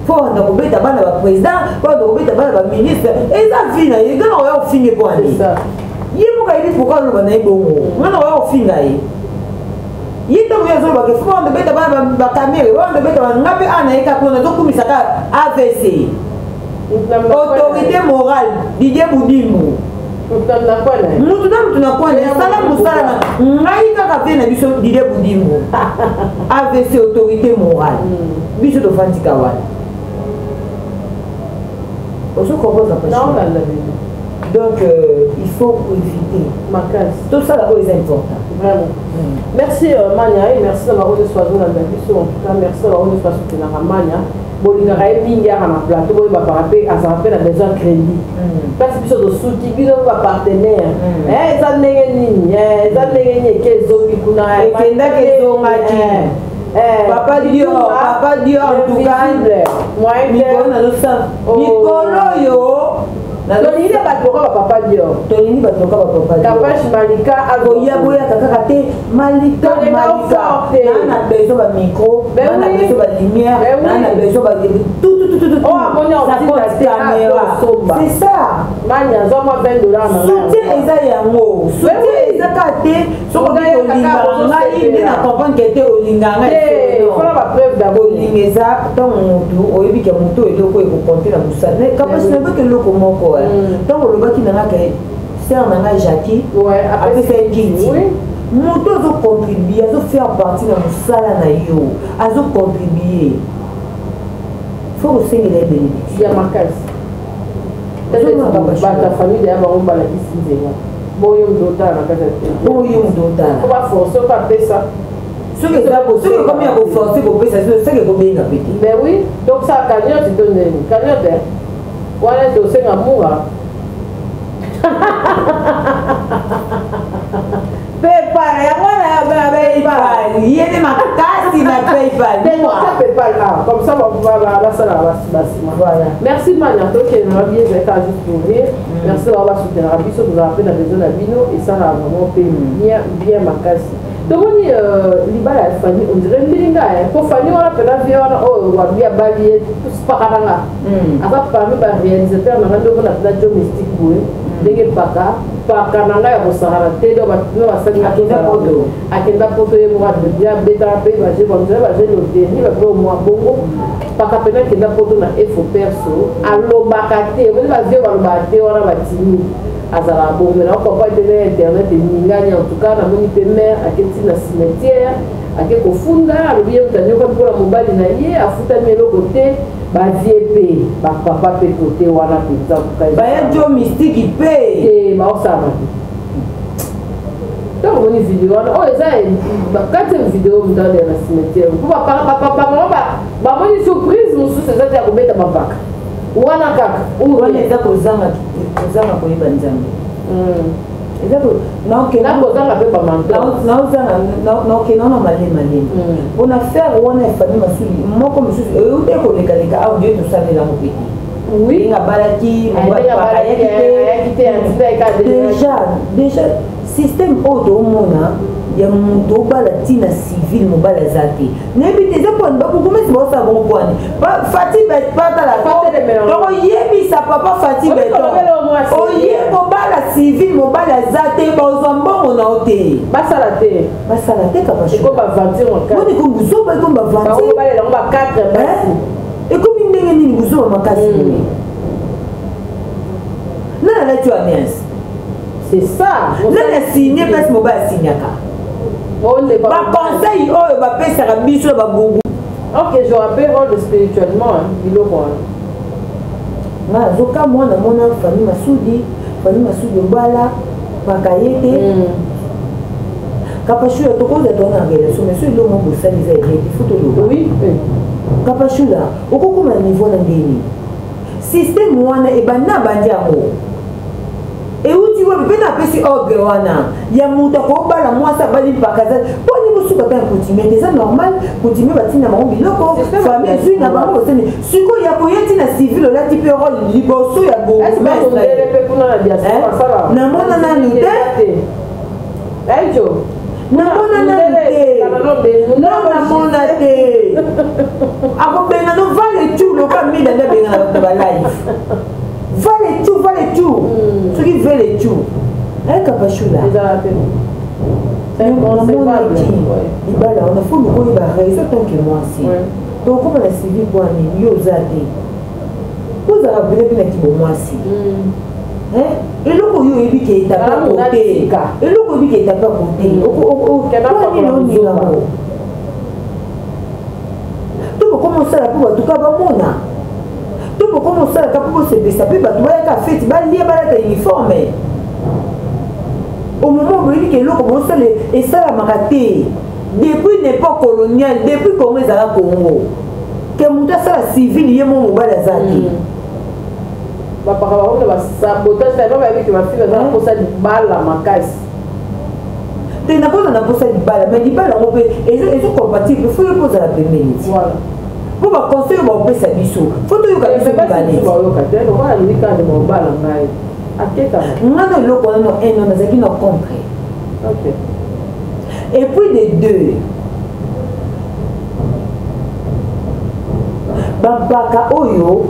fo banda kobeta bana baprésident, banda kobeta bana baministre, eza vi na ye. Ngana oya ofinge pwani, ye moko ayebi pourquoi aloba na ye bongo. Ngana oya ofinga ye, ye ntango ye azolobaka fo banda beta bana bakamere, banda beta nga mpe ana ye kaka nazokumisa kaka AVC, autorité morale Didier Budimbu, mutu na mutu na kwana esala mosala na ngai kaka mpe na biso Didier Budimbu, AVC, autorité morale. Biso tofandika wana, ozo comprendre? Donc il faut éviter tosala oyo eza important. Vraiment. Merci Mania et merci na bango nyonso bazolanda biso. En tout cas merci na bango nyonso basoutenaka Mania, bolingaka ye mingi aka na plateau. Boyebakaka mpe azala mpe na besoin crédit place biso tosuki bino mpe bapartenaire. Eza ndenge nini, eza ndenge nini eke ezongi kuna? Ekendaki ezongaki. Papa Dior, Papa Dior, en tout cas mikolo nazosala mikolo oyo. Tolingi bato loka bapapa Dior. Tolingi bato loka bapapa Dior. Kapash Malika. Koya boyaka kaka te Malika, Malika naa na besoin bamicro, naa na besoin balumière, naa na besoin ba tout tout tout tout. Caméra, c'est ça. Mania azwa mwa 20 dollars. Soutien eza yango, soutien eza kaka te soki olingaka ngai nde na comprendre ke te olingaka ngai. Kolinga eza ntango motu oyebi ke motu eloko ekokonte na mosala. Kapasi nayebaki eloko moko ntango olobaki na nga ke sœur na ngai Jackie apesa ye kiti. Moto azocontribue, azofaire partie na mosala na yo, azocontribue, fo kosengela ye bénédiction ya makasi. Bato ya famille ya bango balakisi nzela boyo moto otala na kati ya te, oyo moto otala po baforce po apesa. Soki eza soki ekomi ya koforce kopesa so seke ekobenga pe te. Ben oui, donc ça cagnotte to ndeni. Cagnotte. Wana tosenga mura. Paypal yango wana paypal ye nde makasi na paypal paypal ah comme ça basalaka basima merci mania tokende na bien ezalaki kaka juste pour rire merci bango basoutenaka biso tozala mpe na besoin na bino esalaka vraiment mpe bien bien makasi tomoni libala ya fani on dirait mbilinga po fani wana mpena vie wana oyo wabi abali ye paka na nga aza parmi baréalisateur na nga nde omona mpena jo mystique boye ndenge paka paka na ngai ya kosakana te do bato basali akenda poto ye moko abetaka mpe baje banzela baje loteri bape mwa bongo paka mpena akenda poto na efo perso alobaka te omoni bavie balobaka te wana batimi azalaka bongo me nakokompa te na internet eningani en tout cas namoni mpe mare aketi na cimetière ake kofunda alobi ye moto anyokami mpona mobali na ye afutami eloko te bavie mpe bapapa mpe kote wana mpenza baya jo mystike mpe te baosala mabe ntango omoni video wana oyo eza quatrième video moto alela na cimetière mpo bapapa bango bamoni surprise mosusu eza te ya kobeta bampaka wana kaka wana eza kozanga kozanga koyeba nzambe eza nakozanga mpe bamantonaokenda na malema lema mpona faire wana efami masuli moko mosusu euti ekolekaleka awa nde tosalelango mpe te ndenge abalaki ayaki te déjà déjà système oyo toomona ya moto obala ntina civile mobali aza te nayebi te eza pwani babourgmestre baosala bongo pwani fati patala tokoyebisa papa fati beton oye kobala civile mobali aza te bazwa mbongo na yo te basala te basala te kapaboni kobuzoba ekomi baventure ekomi ndenge nini buzoba makasi boye nani alati yo alliance c'est ça nani asigne place mobali asignaka baconseil oyo bapesaka biso na babugu ok je rappelle rôle spirituellement biloko wana nga nazokamwa namona famille masudi famille masudi obala paka ye te kapashula tokoza toa na relation mais so eloko moko bosali eza ebele te fo toloba oui kapashula okokoma na niveau na ndeni système wana ebanda bandi yango euti wapi mpe napesi ordre wana ya moto akobala mwasi abali mpaka aza mponi bosuka ata ya coutumier te eza normal coutumier batinda bango biloko famille ezwi na bango bosani sikoyo ya koye ntina civil olati mpe role liboso ya bourgmestre namona nanu te namona nanu te namona te akobenga no vale tu lokola mida nde abengana bato na balive vale tu vale tu soki vele tu ayekapashula namonaki libala wana fo luka oyeba raison tonke mwasi tokokoma na civil mpo nini yo oza te ozala bele mpe na kibomwasi eloko oyo oyebi ke etape kote eloko oyebi ke etape kote nini oningango to bokoma osala mpo bato ka bamona to bokoma osalaka mpo bosepesa mpe bato bayaka feti balia balata uniforme au moment boyebi ke eloko bosala esalamaka te depuis l'époque coloniale depuis congo ezala congo ke moto asala civile ye mo mobali aza te bapaka bango na basabotage tellement bayebi ke bafille baza na mposa libala makasi te nakoza na mposa libala mais libala yango mpe ezocompatible fo yo mpo ozala pembeni ti mpo baconseil oyo baopesa biso fo toyoka biso mibale nga na eloko wana no un nazalaki na contre et puis de deux bampaka oyo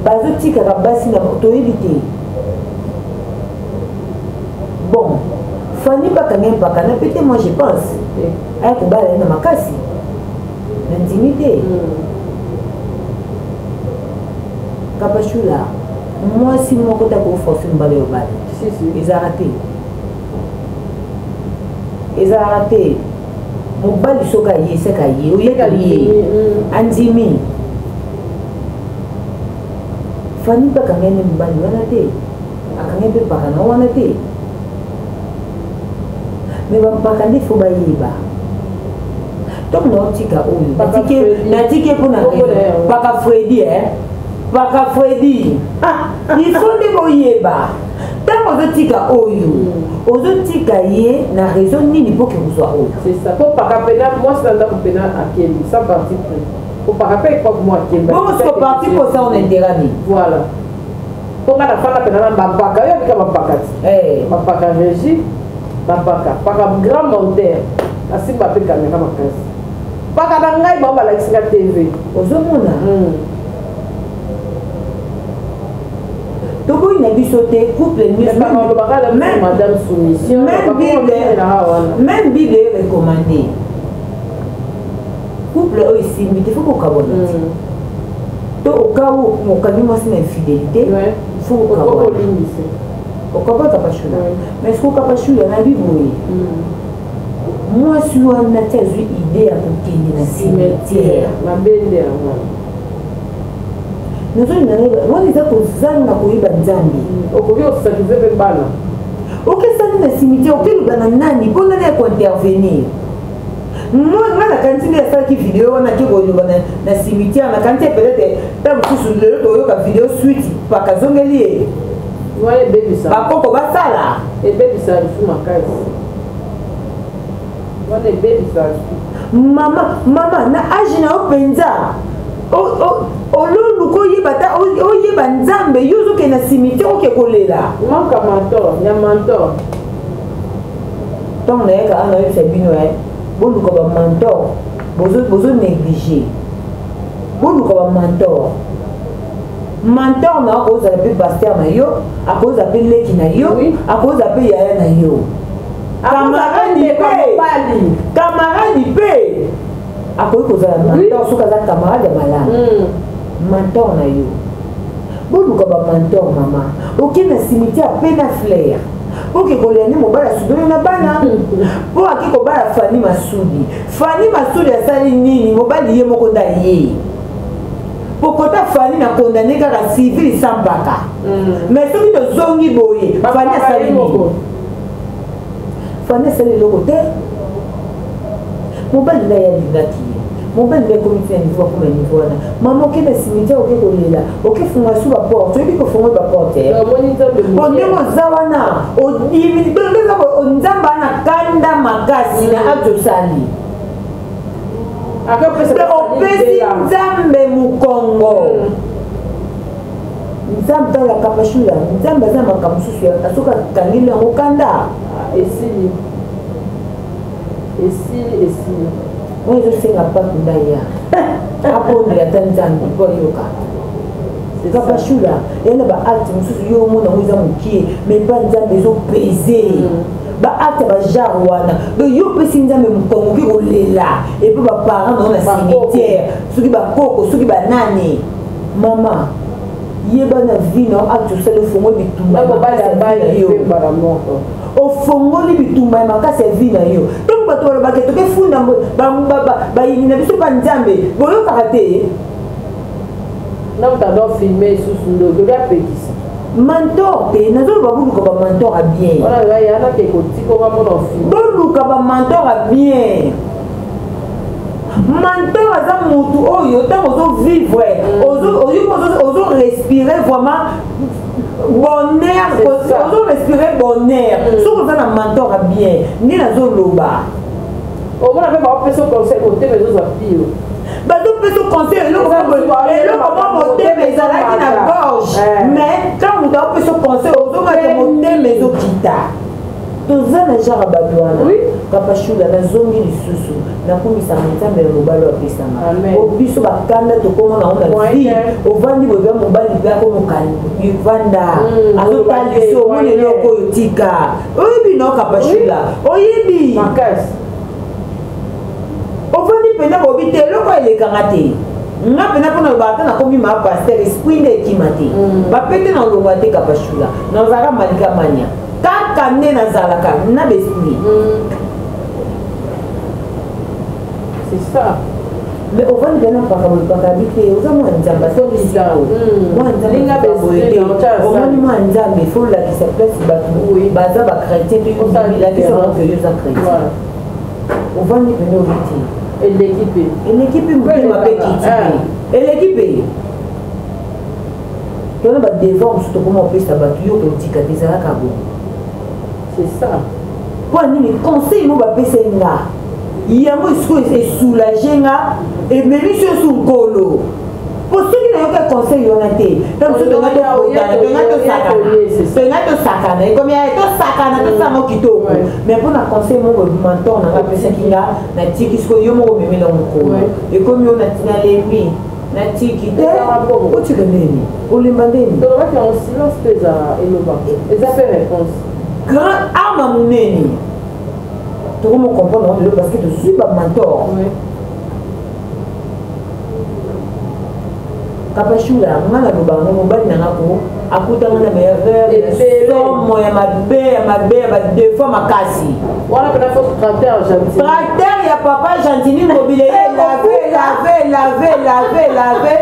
bazotikaka basi na toyebi te bon fani bakangi mpaka na pete moi je pense aya kobala ye na makasi nandimi te kapashula mwasi moko ta koforce mobali oyo bala ezalaka te ezalaka te mobali soki aye seke aye oyekali ye andimi fani mpe akangai nde mobali wana te akangai mpe mpaka na wana te. Mais bampaka nde fo bayeba ntango naotika oyo natiki mpona paka fredi e paka fredi il faut nde boyeba ntango ozotika oyo ozotika ye na raison nini mpo ke kozwa oyo. C'est ça, po paka mpena mwasi na ndako mpena akembi sans parti pris, po paka mpe epoque mo akembi. Bongo siko parti posa on intérêt nini? Voilà, mpo nga nafanda mpena na bampaka oyo abika bampaka ti bampaka régie bampaka paka grand monteur asimba mpe kamera makasi paka na ngai bango balakisi nga TV. Ozomona, toboyi na biso te couple. Madame soumission. Même Bible erecommande couple oyo esimbi te, fo kokabwana te. To okau okangi mwasi na infidélité, fo kokabwana. Okabwaka pashula, mais soki okapashula na biboye mwasi wana ti azwi idée ya kokende na cimetière, mabende yango. Nazolinga wana eza kozanga koyeba Nzambe. Okoki kosakize mpe bana. Okesani na cimetière, okeluka na nani mpo nani ya kointervenir? Nga nakanisi nde asalaki video wana ake koloba na cimetière, nakanisi peut-être ta mosusu lelo toyoka video suite paka azongeli ye. Wana ebebisa. Bakoko basala. Ebebisa lisu makasi wana, ebebisa lisu. Mama, mama, na age na yo mpenza ololuka oyeba ta oyeba Nzambe, yo ozokende na cimetière, oke kolela. Manka mentor ya mentor. Ntango nayeka ana oyebisa bino, boluka bamentor, bozo néglige. Boluka bamentor. Mentor na yo akozala mpe pasteur na yo, akozala mpe leki na yo, akozala mpe yaya na yo, camarade mpe, camarade mpe akoki kozala mentor soki aza camarade ya malamu, mentor na yo. Boluka bamentor. Mama, oke na cimetière mpe na fleur, oke kolela nde mobali asudoli na bana mpo ake kobala Fani Masudi. Fani Masudi asali nini? Mobali ye moko nda ye po kota Fani na condamné kaka civil sans mpaka. Mais soki tozongi boye, Fani asali nini? Fani asali eloko te. Mobali ngai alingaki ye, mobali ngai ekomi ntina niveau, akoma niveau wana. Mama, oke na cimetière, oke kolela, oke funga su baporte, oyebi kofunga baporte po ndenge oza wana odimi Nzambe ana kanda makasi na acte osali, opesi Nzambe mokongo. Nzambe talaka pashula, Nzambe aza makambo mosusu, soki akangeli yango kanda. Esili, esili, esili. Oyo ezosenga pape ndaya abondela ata Nzambe mpo ayoka kapashula ya na baacte mosusu. Yo omona yango eza mokie, mais mpa Nzambe ezopese baacte ya bagenre wana. Donc yo opesi Nzambe mokongo, oki kolela epe baparent nango na cimetière, soki bakoko, soki banani. Mama, yeba na vie na yo, acte osali, ofongoli bitumba yo, ofongoli bitumba ya makasi ya vie na yo. Ntango bato balobaka toke funda bayini na biso mpa Nzambe, boyokaka te. Na moto ado filme lisusu ndoki obi apekisa. Mentor te, nazoloba boluka bamentor ya bien. Wana yanake kotika mpona ofilme. Boluka bamentor ya bien. Mentor aza motu oyo ntango ozovivre, ozorespire vraiment bonheur, ozorespire bonheur soki oza na mentor ya bien. Nde nazoloba. Omona mpe baopesa conseil, motema ezozwa pio. Bazopesa conseil, eloko mwa motema ezalaki na gorge, mais ntango moto aopesa conseil, ozongaka motema ezokita. Toza na genre bato wana. Kapashula, nazongi lisusu, nakumisaka Nzambe na mobali oyo apesanga. Biso bakanda tokóma nango na vie, ovandi boye, bya mobali mpe akomokavanda, azotalisa, omoni eloko oyo tika, oyebi no Kapashula, oyebi ovandi mpenza bobi te, eloko elekanga te. Nga mpena mpona lobaka ata nakomi ma pasteur, esprit nde ekima te, bapete na olongwa te. Kapashula, nazalaka malika mania kaka nde nazalaka na baesprit. C'est ça. Mais ovandi mpe na paka boye, paka abi te, oza mwana Nzambe, asongisi yo mwana Nzambe boye te. Omoni mwana Nzambe, fo olakisa place bato baza bachrétien te, lakisa bango ke yo oza chrétien. Ovandi mpene obi te, eleki mpe, eleki mpe, motema mpe kiti mpe eleki mpe. Tona badevoir mosusu tokoma kopesa bato, yo kotika te, ezalaka bongo. C'est ça. Mpo nini conseil mo bapesai nga yango esiko esoulage nga, ememisi yo su nkolo, po soki nayoka conseil wana te, ta mosusu tonga tokotana, tonga tosakana, tonga tosakana, ekomi tosakana, tosango kitoko. Mais mpo na conseil moko mentor na nga apesaki nga, natiki. Sikoyo yo moko omemela mokolo, ekomi yo nalembi, natiki te. Otika ndeni, olemba ndeni. Tolobaki yango, silence mpe eza eloba, eza mpe réponse. Grand arme monene, tokomo comprendre yango lelo parce que tozwi bamentor. Kapashula, nga naloba yango, mobali na nga ko akutanga na baerreur ya somo, ya mabe, ya mabe, ya badefo makasi. Wana mpena fo tracteur Gentini, tracteur ya papa Gentini Ngobile, ye lave, lave, lave, lave, lave,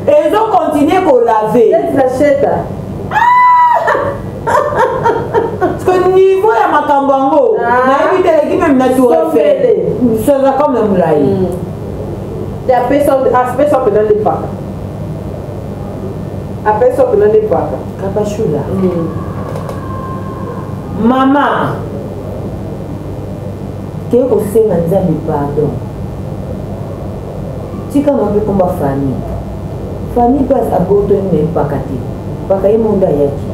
ezocontinue kolave. La cheta. Parce que niveau ya makambo yango, nayebi te, eleki meme na Tour Eiffel, soza comme na molai. Apesa mpena nde paka, apesa mpena nde paka. Kapashula, mama keye kosenga Nzambe pardon, tika na mpe komba famille. Famille mpe abotoni na mpaka te, mpaka ye monde ayaki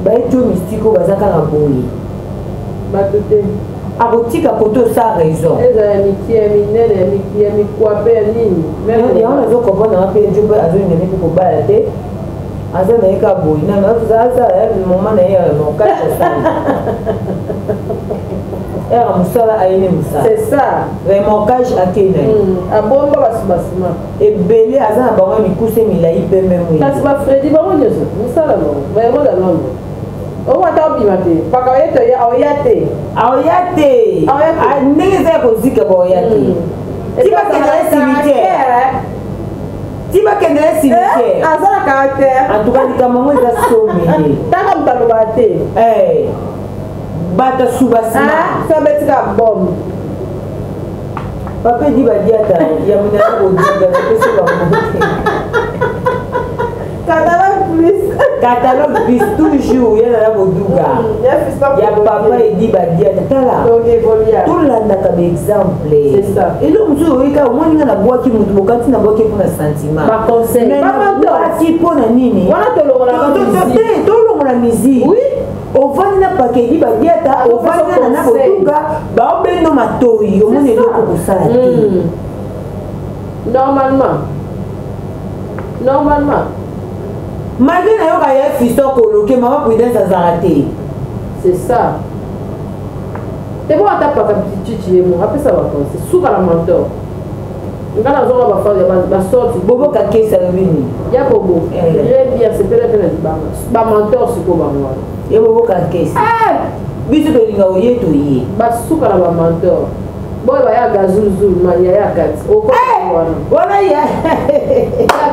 baye tio mystique oyo baza kaka boye. Bato te. Akotika kote osa raison. Ezala ya mikie, ya minene, ya mikwape, ya nini. Yango nazokomprendre nga mpe jo mpe azolinga mpe kobala te, aza na ye kaka boye nano, azala moma na ye ya mokati, asala ere mosala, ayene mosala. C'est ça. Remorquage akei na ye. Abomba basubasima. Ebele aza na bango ya mikuse, milai, pembe, mwindu. Kasi bafredi bango nyonso mosala bango bayango na Londres, oyo ata obima te, paka oye te, aoya te. Aoya te ndenge eza ya kozika, baoya te, ti bakendele cimetière, ti bakendele cimetière. Aza na caractère. En tout cas likambo yango eza somele. Tanga moto alobaka te. Bato asuba nsima. So abetika bombe. Papa edi badiata ya monana kodinga, topesi bango. Catalogue plus. Catalogue plus toujours, ya nana koduga ya papa edi badiata. Tala, tolandaka baexemple. Eloko mosusu oyika, omoni nga nabwaki motu, bokati nabwaki mpona sentiment, nabwaki mpona nini? Te, tolongola musique. Ovandi na pakedi badiata, ovandi na nana koduga, baobendo matoi, omoni eloko kosala te. Normalement, normalement. Malgré nayoka ye fiston koloke, mama Prudence azalaka te. C'est ça te. Bo ata paka chichi ye mo apesa baconseil, suka na mentor. Nga nazonga basorti. Boboka kesi alobi nini? Ya bobo très bien, sepela mpe na libanga bamentor sikoyo bango wana. Ye boboka kesi, biso tolinga oye, toye. Basuka na bamentor boyo baya gazulzul yaya kati wana. Wana ya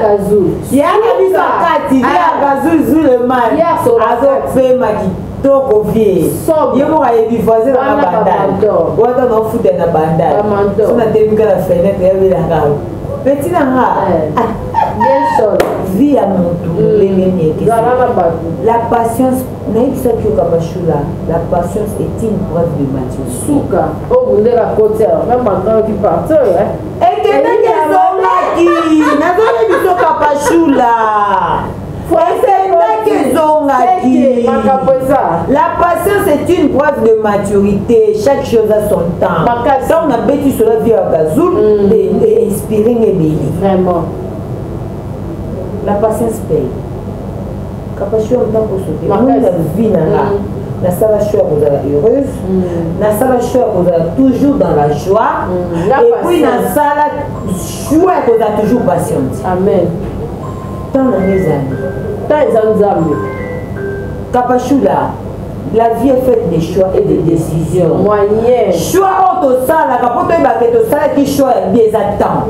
gazul. Yaka biso kati ya gazulzul man azopema kitoko vie, ye moko ayebi voisin nanga Bandal wata naofuta na Bandal, so natelemika na fenêtre, yabelaka peti na nga vie ya motu ndenge nini. La patience, nayebisaki yo Kapashula, la patience est une preuve de maturité. Suka oyo mundele akoti awa na mantoki parti oyo. Ekendaki, ezongaki, nazoyebi biso Kapashula, ekendaki, ezongaki. Makambo eza. La patience est une preuve de maturité, chaque chose a son temps. Ntango nabeti sola vie ya gazul, inspiré nga ebele. Vraiment. La patience paye. Kapashula, ntango sote omoni na vie na nga, nasala choix ya kozala heureuse, nasala choix ya kozala toujours dans la joie, et puis nasala choix ya kozala toujours patiente. Amen. Ntango nanga ezali. Ntango eza Nzambe. Kapashula, la vie est faite de choix et de décisions. Moyen. Choix oyo. oyo tosalaka mpo toyebake tosalaki choix ya bien eza temps.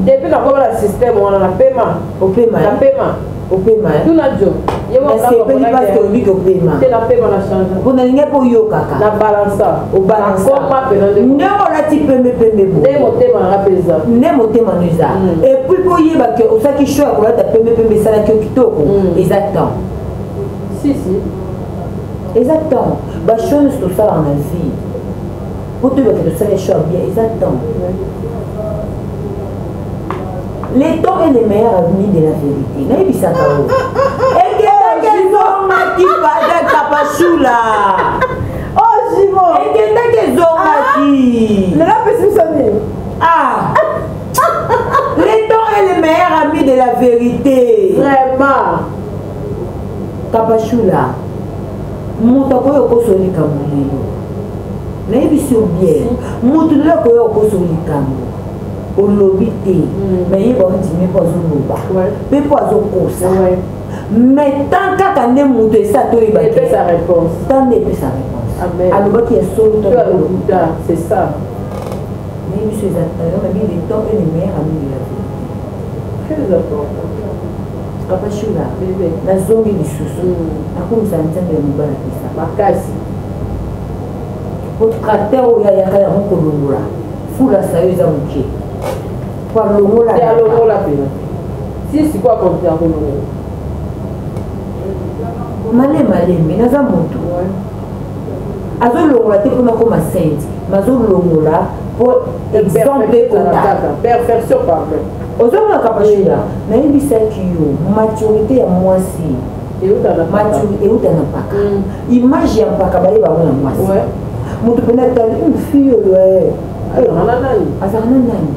Depuis nakoma na système wana napema. Opema. Napema. Opema. Tuna jo. Nasepeli parce que oyebi kopema. Te napema na change. Mpo nalingi mpo oyokaka. Na balansa. Obalansa. Nakoma pena nde. Ndenge olati pembe pembe bo. Nde motema nanga mpe eza. Nde motema no eza. Et puis mpo oyeba ke osalaki choix ya kolata pembe pembe esalaki yo kitoko. Eza temps. Si si. Eza temps. Ba choix nyonso tosalaka na vie. Mpo toyeba ke tosali choix bien eza temps. Le temps est le meilleur ami de la vérité. Nayebisaka yo. Ekendaki ezongaki pada kapashula. Oh Jimo. Ekendaki ezongaki. Lelo apesi biso nini? Ah. Le temps est le meilleur ami de la vérité. Vraiment. Kapashula. Moto akoki okoso likambo lelo. Nayebisi yo bien. Moto lelo akoki okoso likambo. Olobi te, mais ye baondimi mpo azoloba mpe mpo azokosa, mais tant kaka nde moto esi atoyeba tant nde epesa réponse alobaki ya solo to c'est ça. Mais biso eza nabi le temps est le meilleur ami de la vérité. Très important. Papa Shula, nazongi lisusu nakomisa nzambe ya mobali apesa makasi po tracteur oyo ayaka yango kolongola fula sayo eza moke po alongola te alongola mpena si sikoyo akonte ya kolongola malemi malemi naza motu azolongola te mpona koma sainte mais azolongola po exemple ekota perfection pardon. Ozomona kapashula, nayebisaki yo maturité ya mwasi euta na mpaka. Image ya mpaka bayeba yango na mwasi. Moto mpena atali une fille oyo azalaka na nani, azalaka na nani,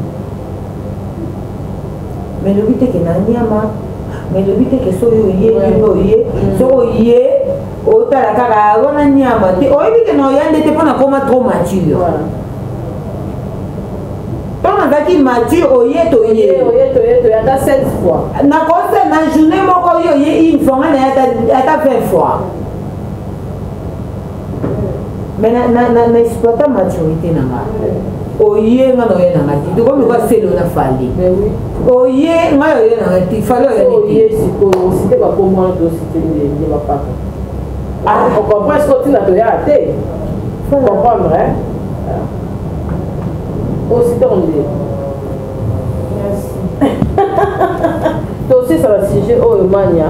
mais lobi te ke na nyama, mais lobi te ke soki oye ndenge oye, soki oye otala kaka wana nyama te, oyebi ke na oya nde te mpo na koma trop mature. Ntango nazalaki mature, oye toye ata 16 fois nakosa na journée moko, oyo oye une fois, ngai naye ata 20 fois, mais na exploita maturité na nga. Oye nga na oye na nga te, tokomi kwa selo na fali oye ngai oye na nga te, fali oye. Oye sikoyo osite bakombo wana, tosite nde bapaka ocomprend sikoyo ntina toya te comprendre osite onde tosisa ba sujet oyo mania.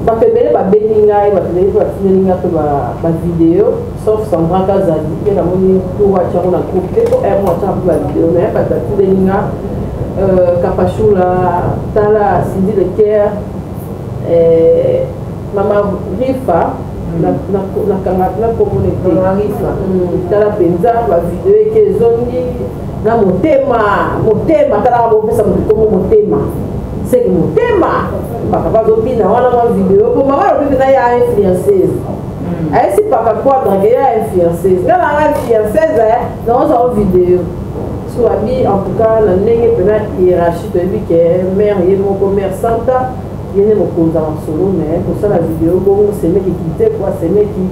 Bato ebele babengi ngai, bato ebele mpe batindeli ngai mpe bavideo, sauf Sandra Kazadi mpe namoni tour atiango na groupe te, po r mo atianga mpe bavideo, mais bato batindeli nga Kapashula, tala Cindy Le Caire, mama Rifa, nakanga nakomona te, tala mpenza bavideo eke ezongi na motema. Motema talaka bopesa moto kombo motema, seke motema paka bazobina wana mwa video po mama alobi mpenza ya influenceuse, ayesi paka quadre ke ya influenceuse, nga nanga influenceuse naozwa video so abi. En tout cas na ndenge mpena hiérarchie toyebi ke mare ye moko, mare santa ye nde mokonzi ya masolo, mais kosala video bongo semeki kitekwa, semeki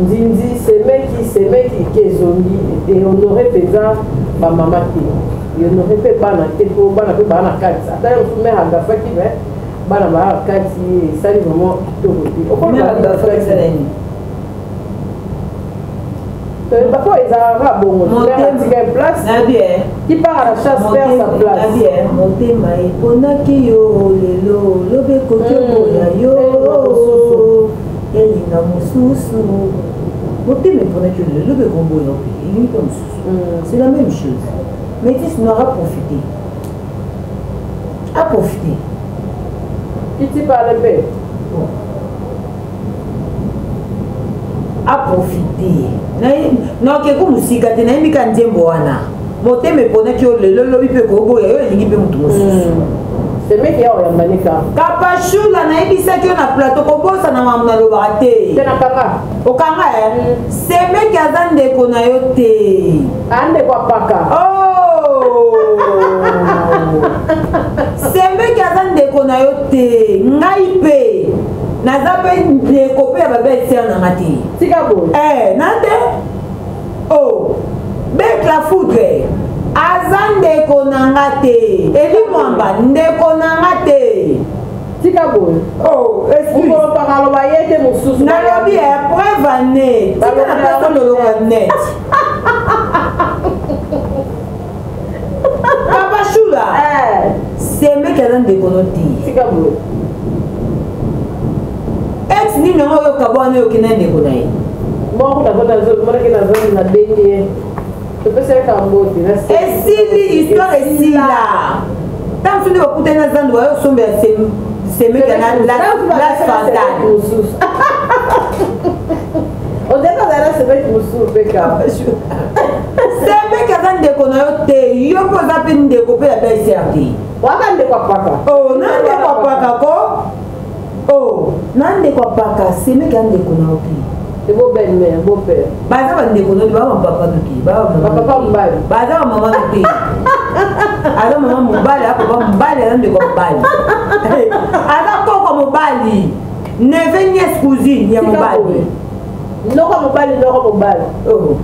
nzinzi, semeki semeki ke ezongi ehonore mpenza bamama te, ehonore mpe bana te, mpo bana mpe baa na kati. Ata ye mosu mare agafaki, mais bana baa na kati, esali vraiment kitoko te. Bako ezalaka bongo, atika place, qui part à la chasse perd sa place. Motema eponaki yo lelo, lobi ekoki oboya yo, elinga mosusu. Motema eponaki yo lelo, lobi ekomboya mpe elingi mpe mosusu. C'est la même chose. Métis noir a profité, a profité. Kiti parle mpe. Aprofite naoke ku mosika te, nayebi ka nzembo wana motema eponaki yo lelo, lobi mpe koboya yo, elingi mpe motu mosusu. Semeki ya oyambanika. Kapashula, nayebisaki yo na plateau, kobosana makambo nalobaka te. Te nakanga. Okanga e semeki aza ndeko na yo te. Andeko apaka. Semeki aza ndeko na yo te. Ngai mpe Naza mpe ndeko mpe ya babelle sœur na nga te. Tika boye. Eh, na te. Oh, bec la foudre. Aza ndeko na nga te. Eli Mwamba ndeko na nga te. Tika boye. Oh, excuse. Okopaka aloba ye te mosusu. Nalobi eh, preuve ane. Tika na pesa lolonga net. Papa Shula. Eh. Semeki aza ndeko no te. Tika boye. Ex nini yango oyo kabwana oyo okenda ndeko na ye. Moko namonaki nazongi nabengi ye. Topesa ye kambote. Esili histoire esila. Ntango mosusu nde bakutani na zandu bayo osombela semeki na la fantane. Ondeka azala semeki mosusu mpe kaka. Semeki aza ndeko na yo te, yo mpe oza mpe ndeko mpe ya belle sœur te. Waka ndeko apaka. Oh, na ndeko apaka ko. Oh, na ndeko apaka, semeki ya ndeko na yo te. Ebo belle mère, beau père. Baza ba ndeko no te, ba papa no te, ba papa mobali. Baza ba mama no te. Aza mama mobali, aza papa mobali, aza ndeko mobali. Aza koko mobali. Neveu nièce cousine ya mobali. Noko mobali, noko mobali. Oh.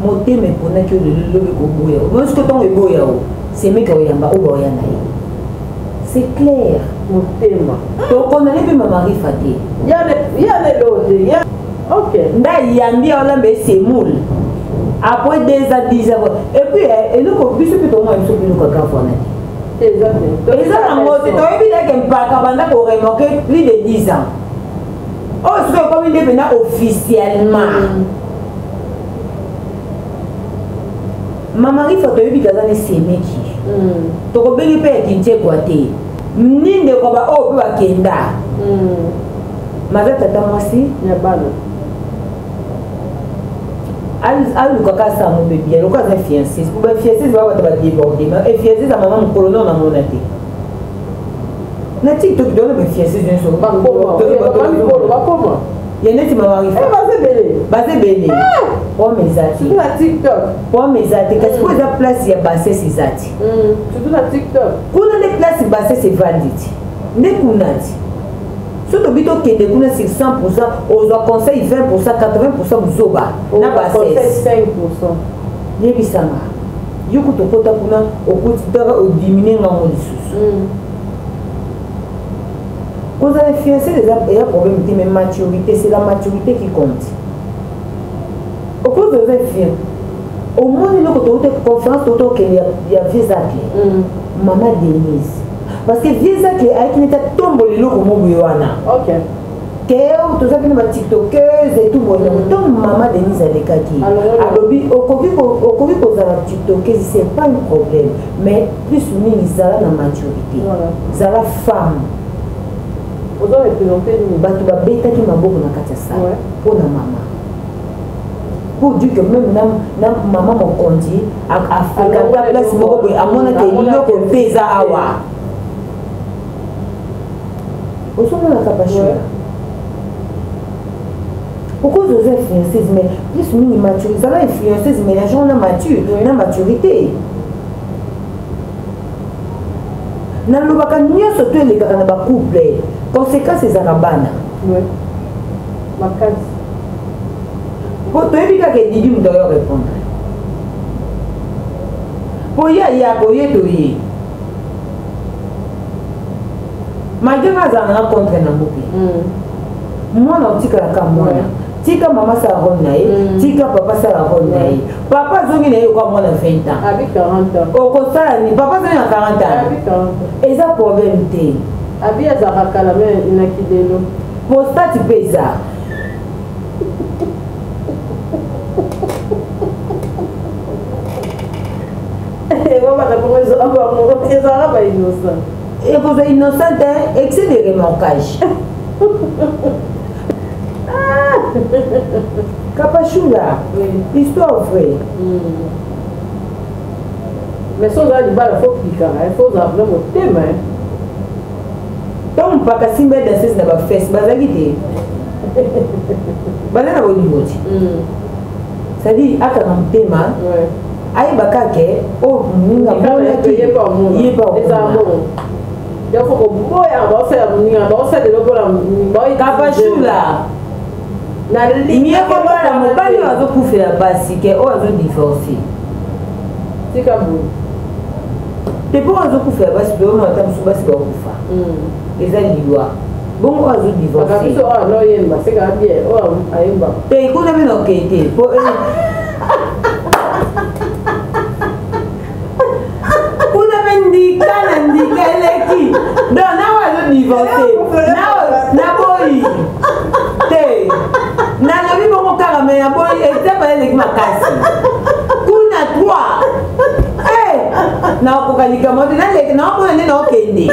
Motema eponaki oyo lelo lobi koboya oyo siko ntango eboya o semeki oyamba oyo baoya na ye c'est clair. Motema tokondane mpe mama Rifa te ya ok nde ayambi aolamba esemoule après 2 ans 10 ans et puis eloko biso mpe tomona biso mpe eloko grave wana te eza nango te. Toyebi deke mpaka banda koremorke plus de 10 ans oyo sikoyo ekomi nde mpena officiellement. Mama Rifa toyebi kaza ne semeki, tokobengi mpe ya kintiekwa te ni ndeko ba oyo mpe bakenda maza tata mwasi ya bana. Alukaka asango mpe bien lokola aza fiances po bafiances baa bato badéborde fiances ya mama mokolo no namona te na TikTok tona bafiances nyonso bakoma ya neti mama Rifa. Baza ebele. Baza ebele, pome eza te. Surtout na TikTok. Pome eza te kasi po eza place ya bassesse eza te. Surtout na TikTok. Kuna nde place bassesse evandi ti nde kuna ti so tobi tokende kuna sur 100, ozwa conseil 20, 80 buzoba na bassesse. 5. Yebisanga yo kutu okota kuna okuti taka odimine ngango lisusu. Kozala fiancé eza problème te, mais maturité, c'est la maturité qui compte. Okozi oza fian omoni eloko touta conférence touta okende ya vieux Zacle, mama Denise, parce que vieux Zacle ayaki neti atombola eloko mo boye wana ke toza bino batiktokeuse et tout boye. Ntango mama Denise alekaki alobi okoki kozala tiktokeuse, c'est pas un problème, mais plus mingi zala na maturité, zala femme. Bato babetaki maboko na kati ya salle mpo na mama, pour dire que même na mama mokonzi afréquenta place moko boye amonaka eloko mpe eza awa ozomonaka bashura. Okozi oza influenceuse, mais plus mingi mature, ezala influenceuse mélange na mature na maturité. Nalobaka nyonso to elekaka na bacouple, conséquence ezalaka bana. Makasi. Po toyebi kaka edidi moto ayo répondre po ye ayaka oye toye malgré nga azala nanga contre nango mpe mwana otikalaka mwana. Tika mama asala role na ye, tika papa asala role na ye. Papa azongi na ye okwa mwana 20 ans. Abi 40 ans. Okosala nini? Papa azongi na 40 ans. Abi 40 ans. Eza problème te. Abi azalaka kala me na kidelo. Prostate mpe eza. Ebabaka bongo ezalaka ba innocent. Ekozwa innocent te, excès de remorquage. Kapashula, histoire vraie. Mais so oza libala fo pikaka, fo ozala vraimen motema. Ntango mpaka simba ya danseuse na bafese bazalaki te, baza na bolingo ti c'est-à-dire akanga motema ayeba kake oyo moninga monaki ye pa. Donc faut koboya baosala moninga baosala eloko na Kapashula. Mieux kobala mobali oyo azokufela basi ke oyo azodivorce. Tika boye. Te mpo oyo azokufela basi toyomona ata mosusu basi bakufa. Eza liwa. Bongo oyo azodivorce. Biso oyo anoyemba seka bien oyo ayemba. Te kuna bino okei te po kuna mpe ndika na ndika eleki donc na oyo azodivorce naboyi te nalobi bongo kaka me naboyi etape eleki makasi kuna 3 nakokoka likambo te naleki naomona nde naokende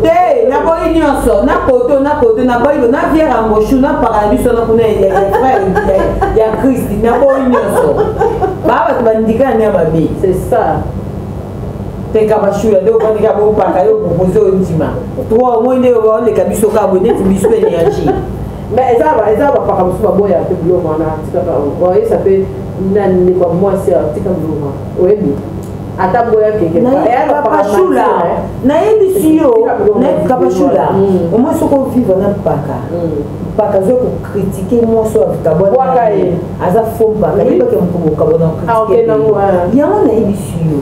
te naboyi nyonso na koto na koto naboyi bo na viere ya ngoshu na mpaka na biso na kuna ya frère ya kristi naboyi nyonso baa bato bandika na ya mabe c'est ça teka bashuya nde ofandika bopaka yo propose oyo ndima trois omoi nde oleka biso kaka boye neti biso énergie mais eza bapaka mosusu baboya mpe biloko wana tikaka oyesa mpe na ndeko ya mwasi atika biloko wana oyebi ata boya keke Kapashula nayebisi yo Kapashula omoi soki ovivre na mpaka mpaka azoki kokritike mwasi oyo akabwana aza fo mpaka yebake mokongo okabwana okritike yango nayebisi yo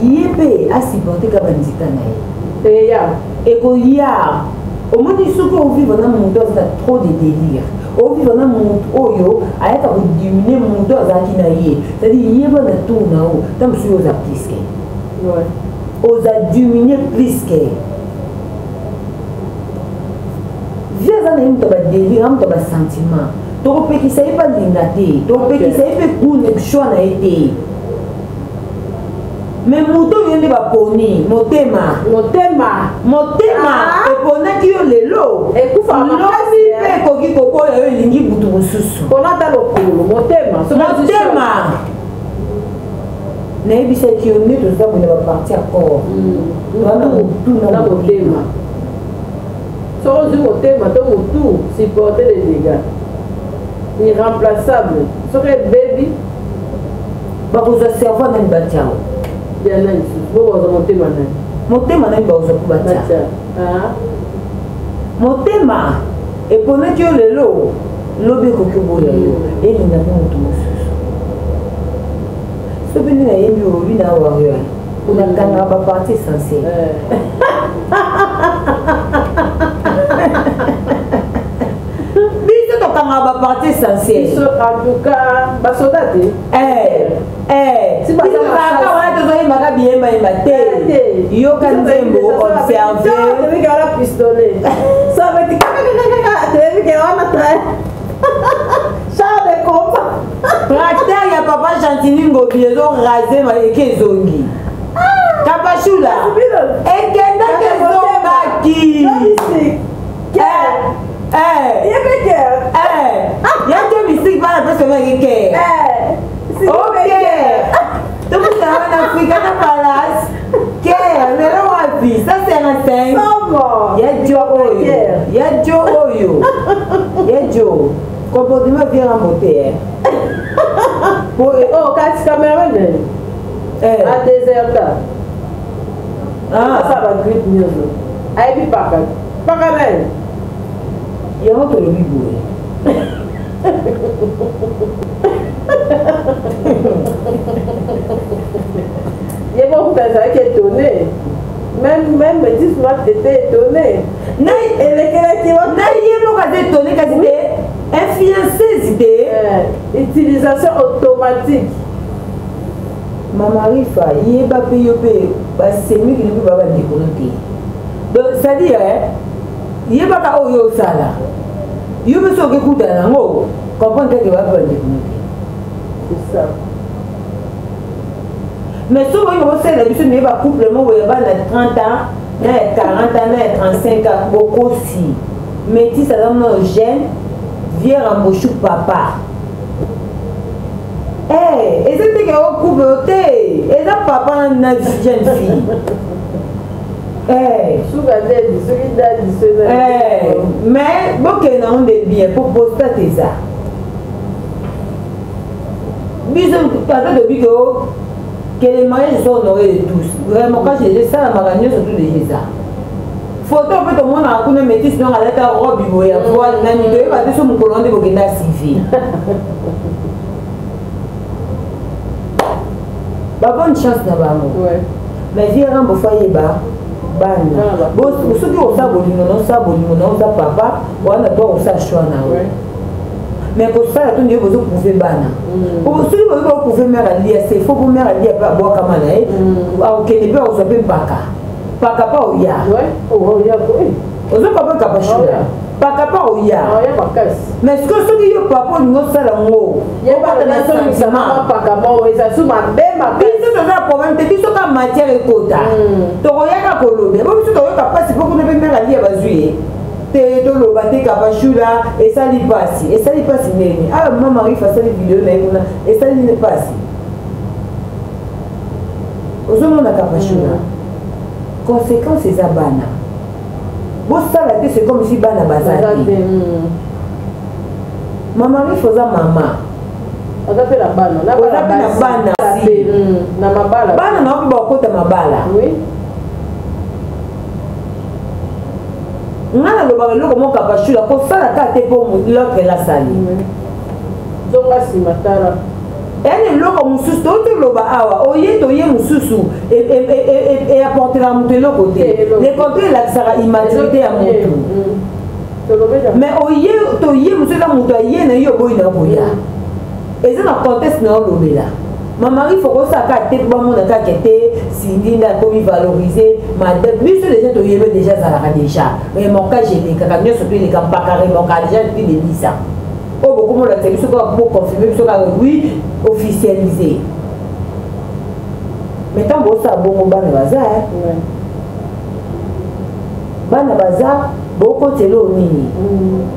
ye mpe asupporte ka bandika na ye ekoya omoni soki ovivre na moto aza na trop de délire ovivre na moto oyo ayaka kodiminue moto azalaki na ye c'est-à-dire yeba na tour na yo ntango mosusu yo oza plus que oza diminue plus que vie aza na ye moto ya badélire a moto ya basentiment tokopekisa ye mpe alinga te tokopekisa ye mpe kuna choix na ye te me moto oyo nde baponi motema motema motema ah. eponaki yo lelo lobi mpe ekoki koboya yo elingi butu mosusu pona ata lokolo motema motema nayebisaki yo nde toza boye na baparti ya corps toza na motu na motema soki ozwi motema to motu supporte les dégâts irremplaçable soki ebebi bakozwa cerveau nani batia yango ya nani susu bo bakozwa motema nani motema nani bakozwa mpo batia ah. motema eponaki yo lelo lobi ekoki oboya yo mm. elinga mpe moto mosusu soki nde nayembi olobi na warrior nakangaka baparti essentiel eh. biso tokangaka baparti essentiel biso en tout cas basoda te eh, eh. biso kaka wana tozoyembaka biyembayemba te eh, yoka nzembo observe pistolet char de combat tracteur ya papa gentini ngobi ezorase eke ezongi kapashula ekendaki ezongaki Ye mpe kere. Ya te mystique bana mpe sema ke kere. Ok. Tokutana na Afrika na Palace. Kere lelo wapi? Ça c'est un 5. Ya jo oyo. Ya jo oyo. Ya jo. Comportement bien en beauté. Oh, kasi Cameroun. Eh. A déserta. Ah. Ça va grippe nyonso. Ayebi paka. Paka nani? Yango tolobi boye. Ye moko kutu azalaki étonné. Même même Métis Noir était étonné. Elekelaki na ye moko aza étonné kasi te influenceuse te. Eh, utilisation automatique. Mama Rifa, yeba mpe yo mpe basemiki mpe ba bandeko no te. Donc c'est-à-dire eh, yebaka oyo osala yo mpe soki okekutana nango comprendre kaka bape bandeko no te. Mais soki oyi bosalela biso naye bacouple moko ya bana 30 ans na ya 40 ans na ya 35 ans bokosi métis aza mwana jeune vieux ramboshu papa Eh, eza te ke couple te eza papa na jeune fille Eh. Suka daddy, soki daddy soki eh, mais bokende nango nde bien po prostate eza biso ata tobi ke Que le mariage soit honoré de tous. Vraiment, quand je esalamaka nyonso tout deja eza photo mpe tomonaka kuna métis nonga alata robe boye ya voile nani toyeba te so mokolo nde bokenda civil. Ba bonne chance na bango. Mais vie Rambo faut ayeba bana. Soki osala bolingo na osala bolingo na oza papa wana to osala choix na yo. Mais kosala to nde bozo prouver bana. Soki bozo ko prouver mère alia c'est faux po mère alia pe abwakama na ye. Akokende pe akozwa pe mpaka. Mpaka pa oya. Ozo papa kapashula. Paka pa oya. Mais ce que soki yo papa olingi osala ngo obata na sentiment biso toza problème te, biso ka matière ekota tokoyaka koloba bo biso tokoyoka mpasi mpo kuna mpe mère alia bazwi ye te toloba te. Kapashula esali mpasi, esali mpasi ndeni awa mama Marie asali video na ye kuna esali nini mpasi. Ozomona Kapashula, conséquence eza bana bosala te, c'est comme si bana baza te. Mama Rif oza mama, oza mpe na bana, oza mpe na bana, na mabala, bana na yo mpe bakota mabala. Nga nalobaka eloko moko, Kapashula, kosala kaka te mpo l'autre elasali. Zonga nsima tala. Eyani eloko mosusu to toloba awa oye toye mosusu eapportela moto eloko te, le contraire elakisaka immaturité ya motu. Mais oye toye mosusu eza moto aye na yo oboyi na koya, eza na contexte na olobela. Mama Rif okosaka te mpo bamona kaka te Cindy nde akomi valoriser madame. Biso déjà toyebi déjà azalaka déjà remorquage elekaka nyonso to eleka mpaka remorquage déjà depuis de 10 ans oyo bokomolakisa biso kaka boconfirme biso kaka oui officialisé. Mais ntango bosala bongo bana baza, bana baza bokotela oyo nini,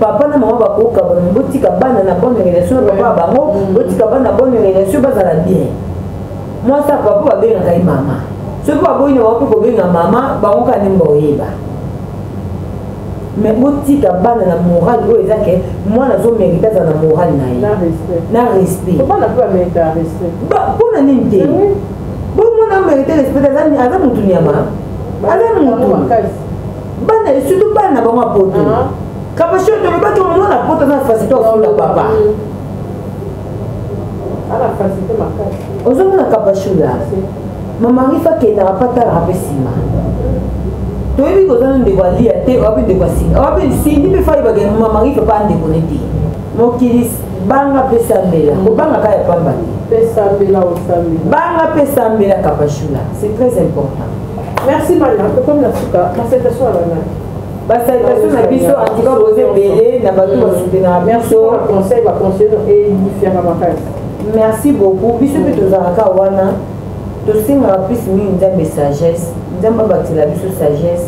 papa na mama bakokabana, botika bana na bonne relation na papa ya bango, botika bana na bonne relation bazala bien. Mwasi ya papa babengaka ye mama, soki baboyi na bango mpe kobenga mama bango kaka ndenge baoyeba. Mais botika bana na morale oyo eza ke mwana azomérite aza na morale na ye na respect. Mpona nini te bo mwana amérite respect? Aza motu nyama, aza motu. Bana, surtout bana na bango ya poto, Kapasio tolobaki mwana poto aza na facilité ofunda papa. Ozomona Kapashula, mama Rifa akendaka mpe atalaka mpe nsima. Toyebi koza na ndeko alia te, oyabi ndeko asinga oyabi Cindy mpe fayebake mama Rifa mpe andeko ne te. Mokili banga mpe sambela, kobanga kaka ya pamba te, banga mpe sambela Kapashula, c'est très important. Merci Mania, tokomi na suka. Basalutation ya banani? Basalutation na biso en tout cas boza ebele na bato basoutenaka biso. Conseil, baconseil édifiaka makasi. Merci beaucoup. Biso mpe tozalaka wana, tosengaka plus mingi Nzambe sagesse, Nzambe abatela biso sagesse.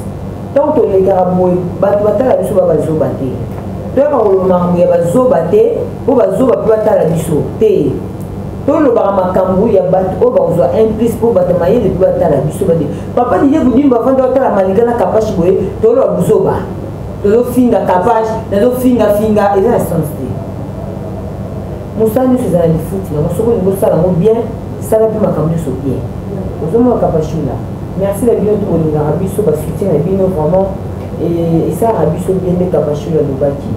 Ntango tolekaka boye bato batala biso ba bazoba te, toyaka koloba makambo ya bazoba te mpo bazoba mpe batala biso te. Tolobaka makambo ya bato oyo bakozwa un plus mpo bato mayele mpe batala biso. Bade papa Didie Kudimba afandi otala Malika na Kapashi boye, toloba buzoba, tozofinga Kapashi, nazofingafinga, eza na sens te. Mosala nyonso eza na lifuti nango. Soki olingi osala yango bien, sala mpe makambo nyonso bien. Ozomona Kapashula, merci na bino to bolingaka biso, basoutien na bino vraiment esalaka biso bien. Nde Kapashula alobaki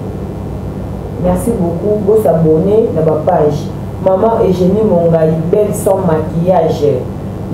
merci beaucoup. Bosabone na bapage Maman Eugénie Mongai, belle sans maquillage,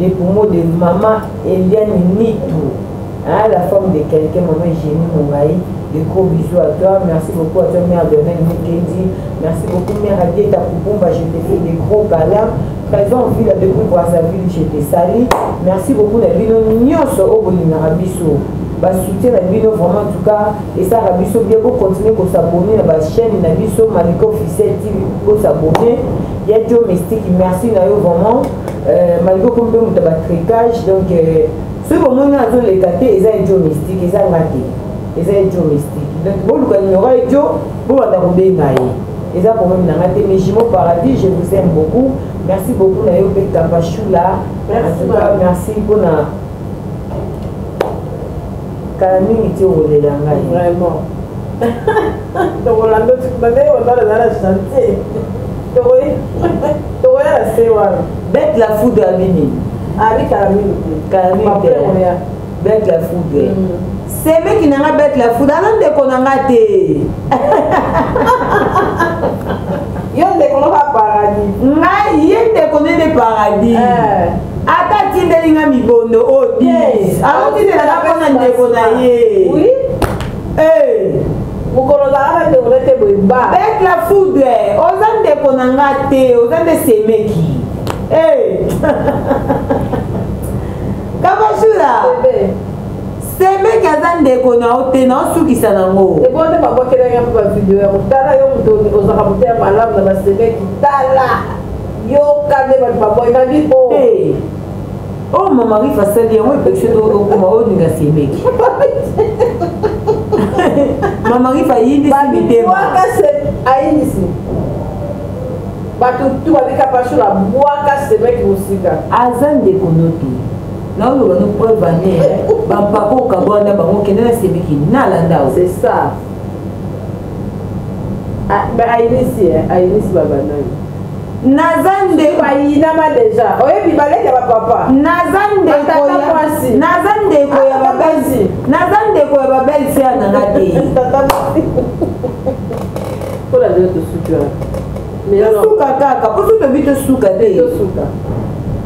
les poumons de Maman Eliane Nitou, hein, la femme de quelqu'un, Maman Eugénie Mongai, des gros bisous à toi. Merci beaucoup à toi, mère Lionel Mukendi. Merci beaucoup, mère Adieta Koubumba, je te fais des gros câlins. Présent ville depuis Brazzaville, je te salue. Merci beaucoup, na bino nyonso oyo bolingaka biso. Basoutien na bino vraiment en tout cas esalaka biso bien. Bocontinue kosabonner na bachaîne na biso Malika Officiel TV, bosabonner. Ya Dio Mystique, merci na yo vraiment. Malgré okomi mpe moto ya batricage, donc soki bomoni nga azoleka te, eza Edio Mystique, eza nga te, eza Edio Mystique. Donc boluka numéro ya Edio, bobanda kobenga ye, eza problème na nga te. Mais Jimo Paradis, je vous aime beaucoup. Merci beaucoup na yo mpe Kapashula, en tout cas merci mpona kala mingi ti okolela ngai. Vraiment, tokolanda bandenge otala eza na chantier, tokoya na se wana. Bete la foudre ya nini? Abi kala mingi te. Kala mingi te. Bete la foudre. Semeki na nga bete la foudre aza ndeko na nga te. Yo ndeko no ba paradis. Ngai ye ndeko ne nde paradis. Eh. Ata atindeli nga mibondo oyo oh, 10. Azotindelaka mpo na ndeko na ye. Oui. Eh. Mokolo ozalaka na ndeko na te boye ba. Bete la foudre oza ndeko na nga te oza nde semeki. Eh. Kapashula. Semeki aza ndeko na yo te naosukisa nango. Ebongo nde babwakelaki nga mpe bavideo ya kotala yo moto ozalaka motema malamu na basemeki tala yoka nde bato babwaki na bi o oh. Oh, mama Rifa asali yango epekisi to okoma oninga semeki. Mama Rifa ayindisi mitema. Ayindisi. Bato tu babika pasula bwaka semeki mosika. Aza ndeko no te. Naoloba no preuve ane bampaka okabwana bango kende na semeki nalanda. C'est ça. Ah, mais ayinisi ayinisi babanani. Naza ndeko bayinama deja oyebi baleki ya bapapa. Naza ndeko ya naza ndeko ya babelsi naza ndeko ya babelle sœur na nga te. Mpo na nzela tosuki wana. Tosuka kaka mpo so tobi tosuka te. Tosuka.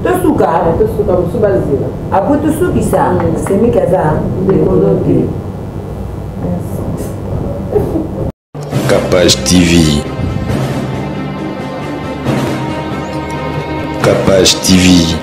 Tosuka. Tosuka mosusu bazela. Apres tosukisa semeki aza ndeko no te. Capage TV. Capage TV.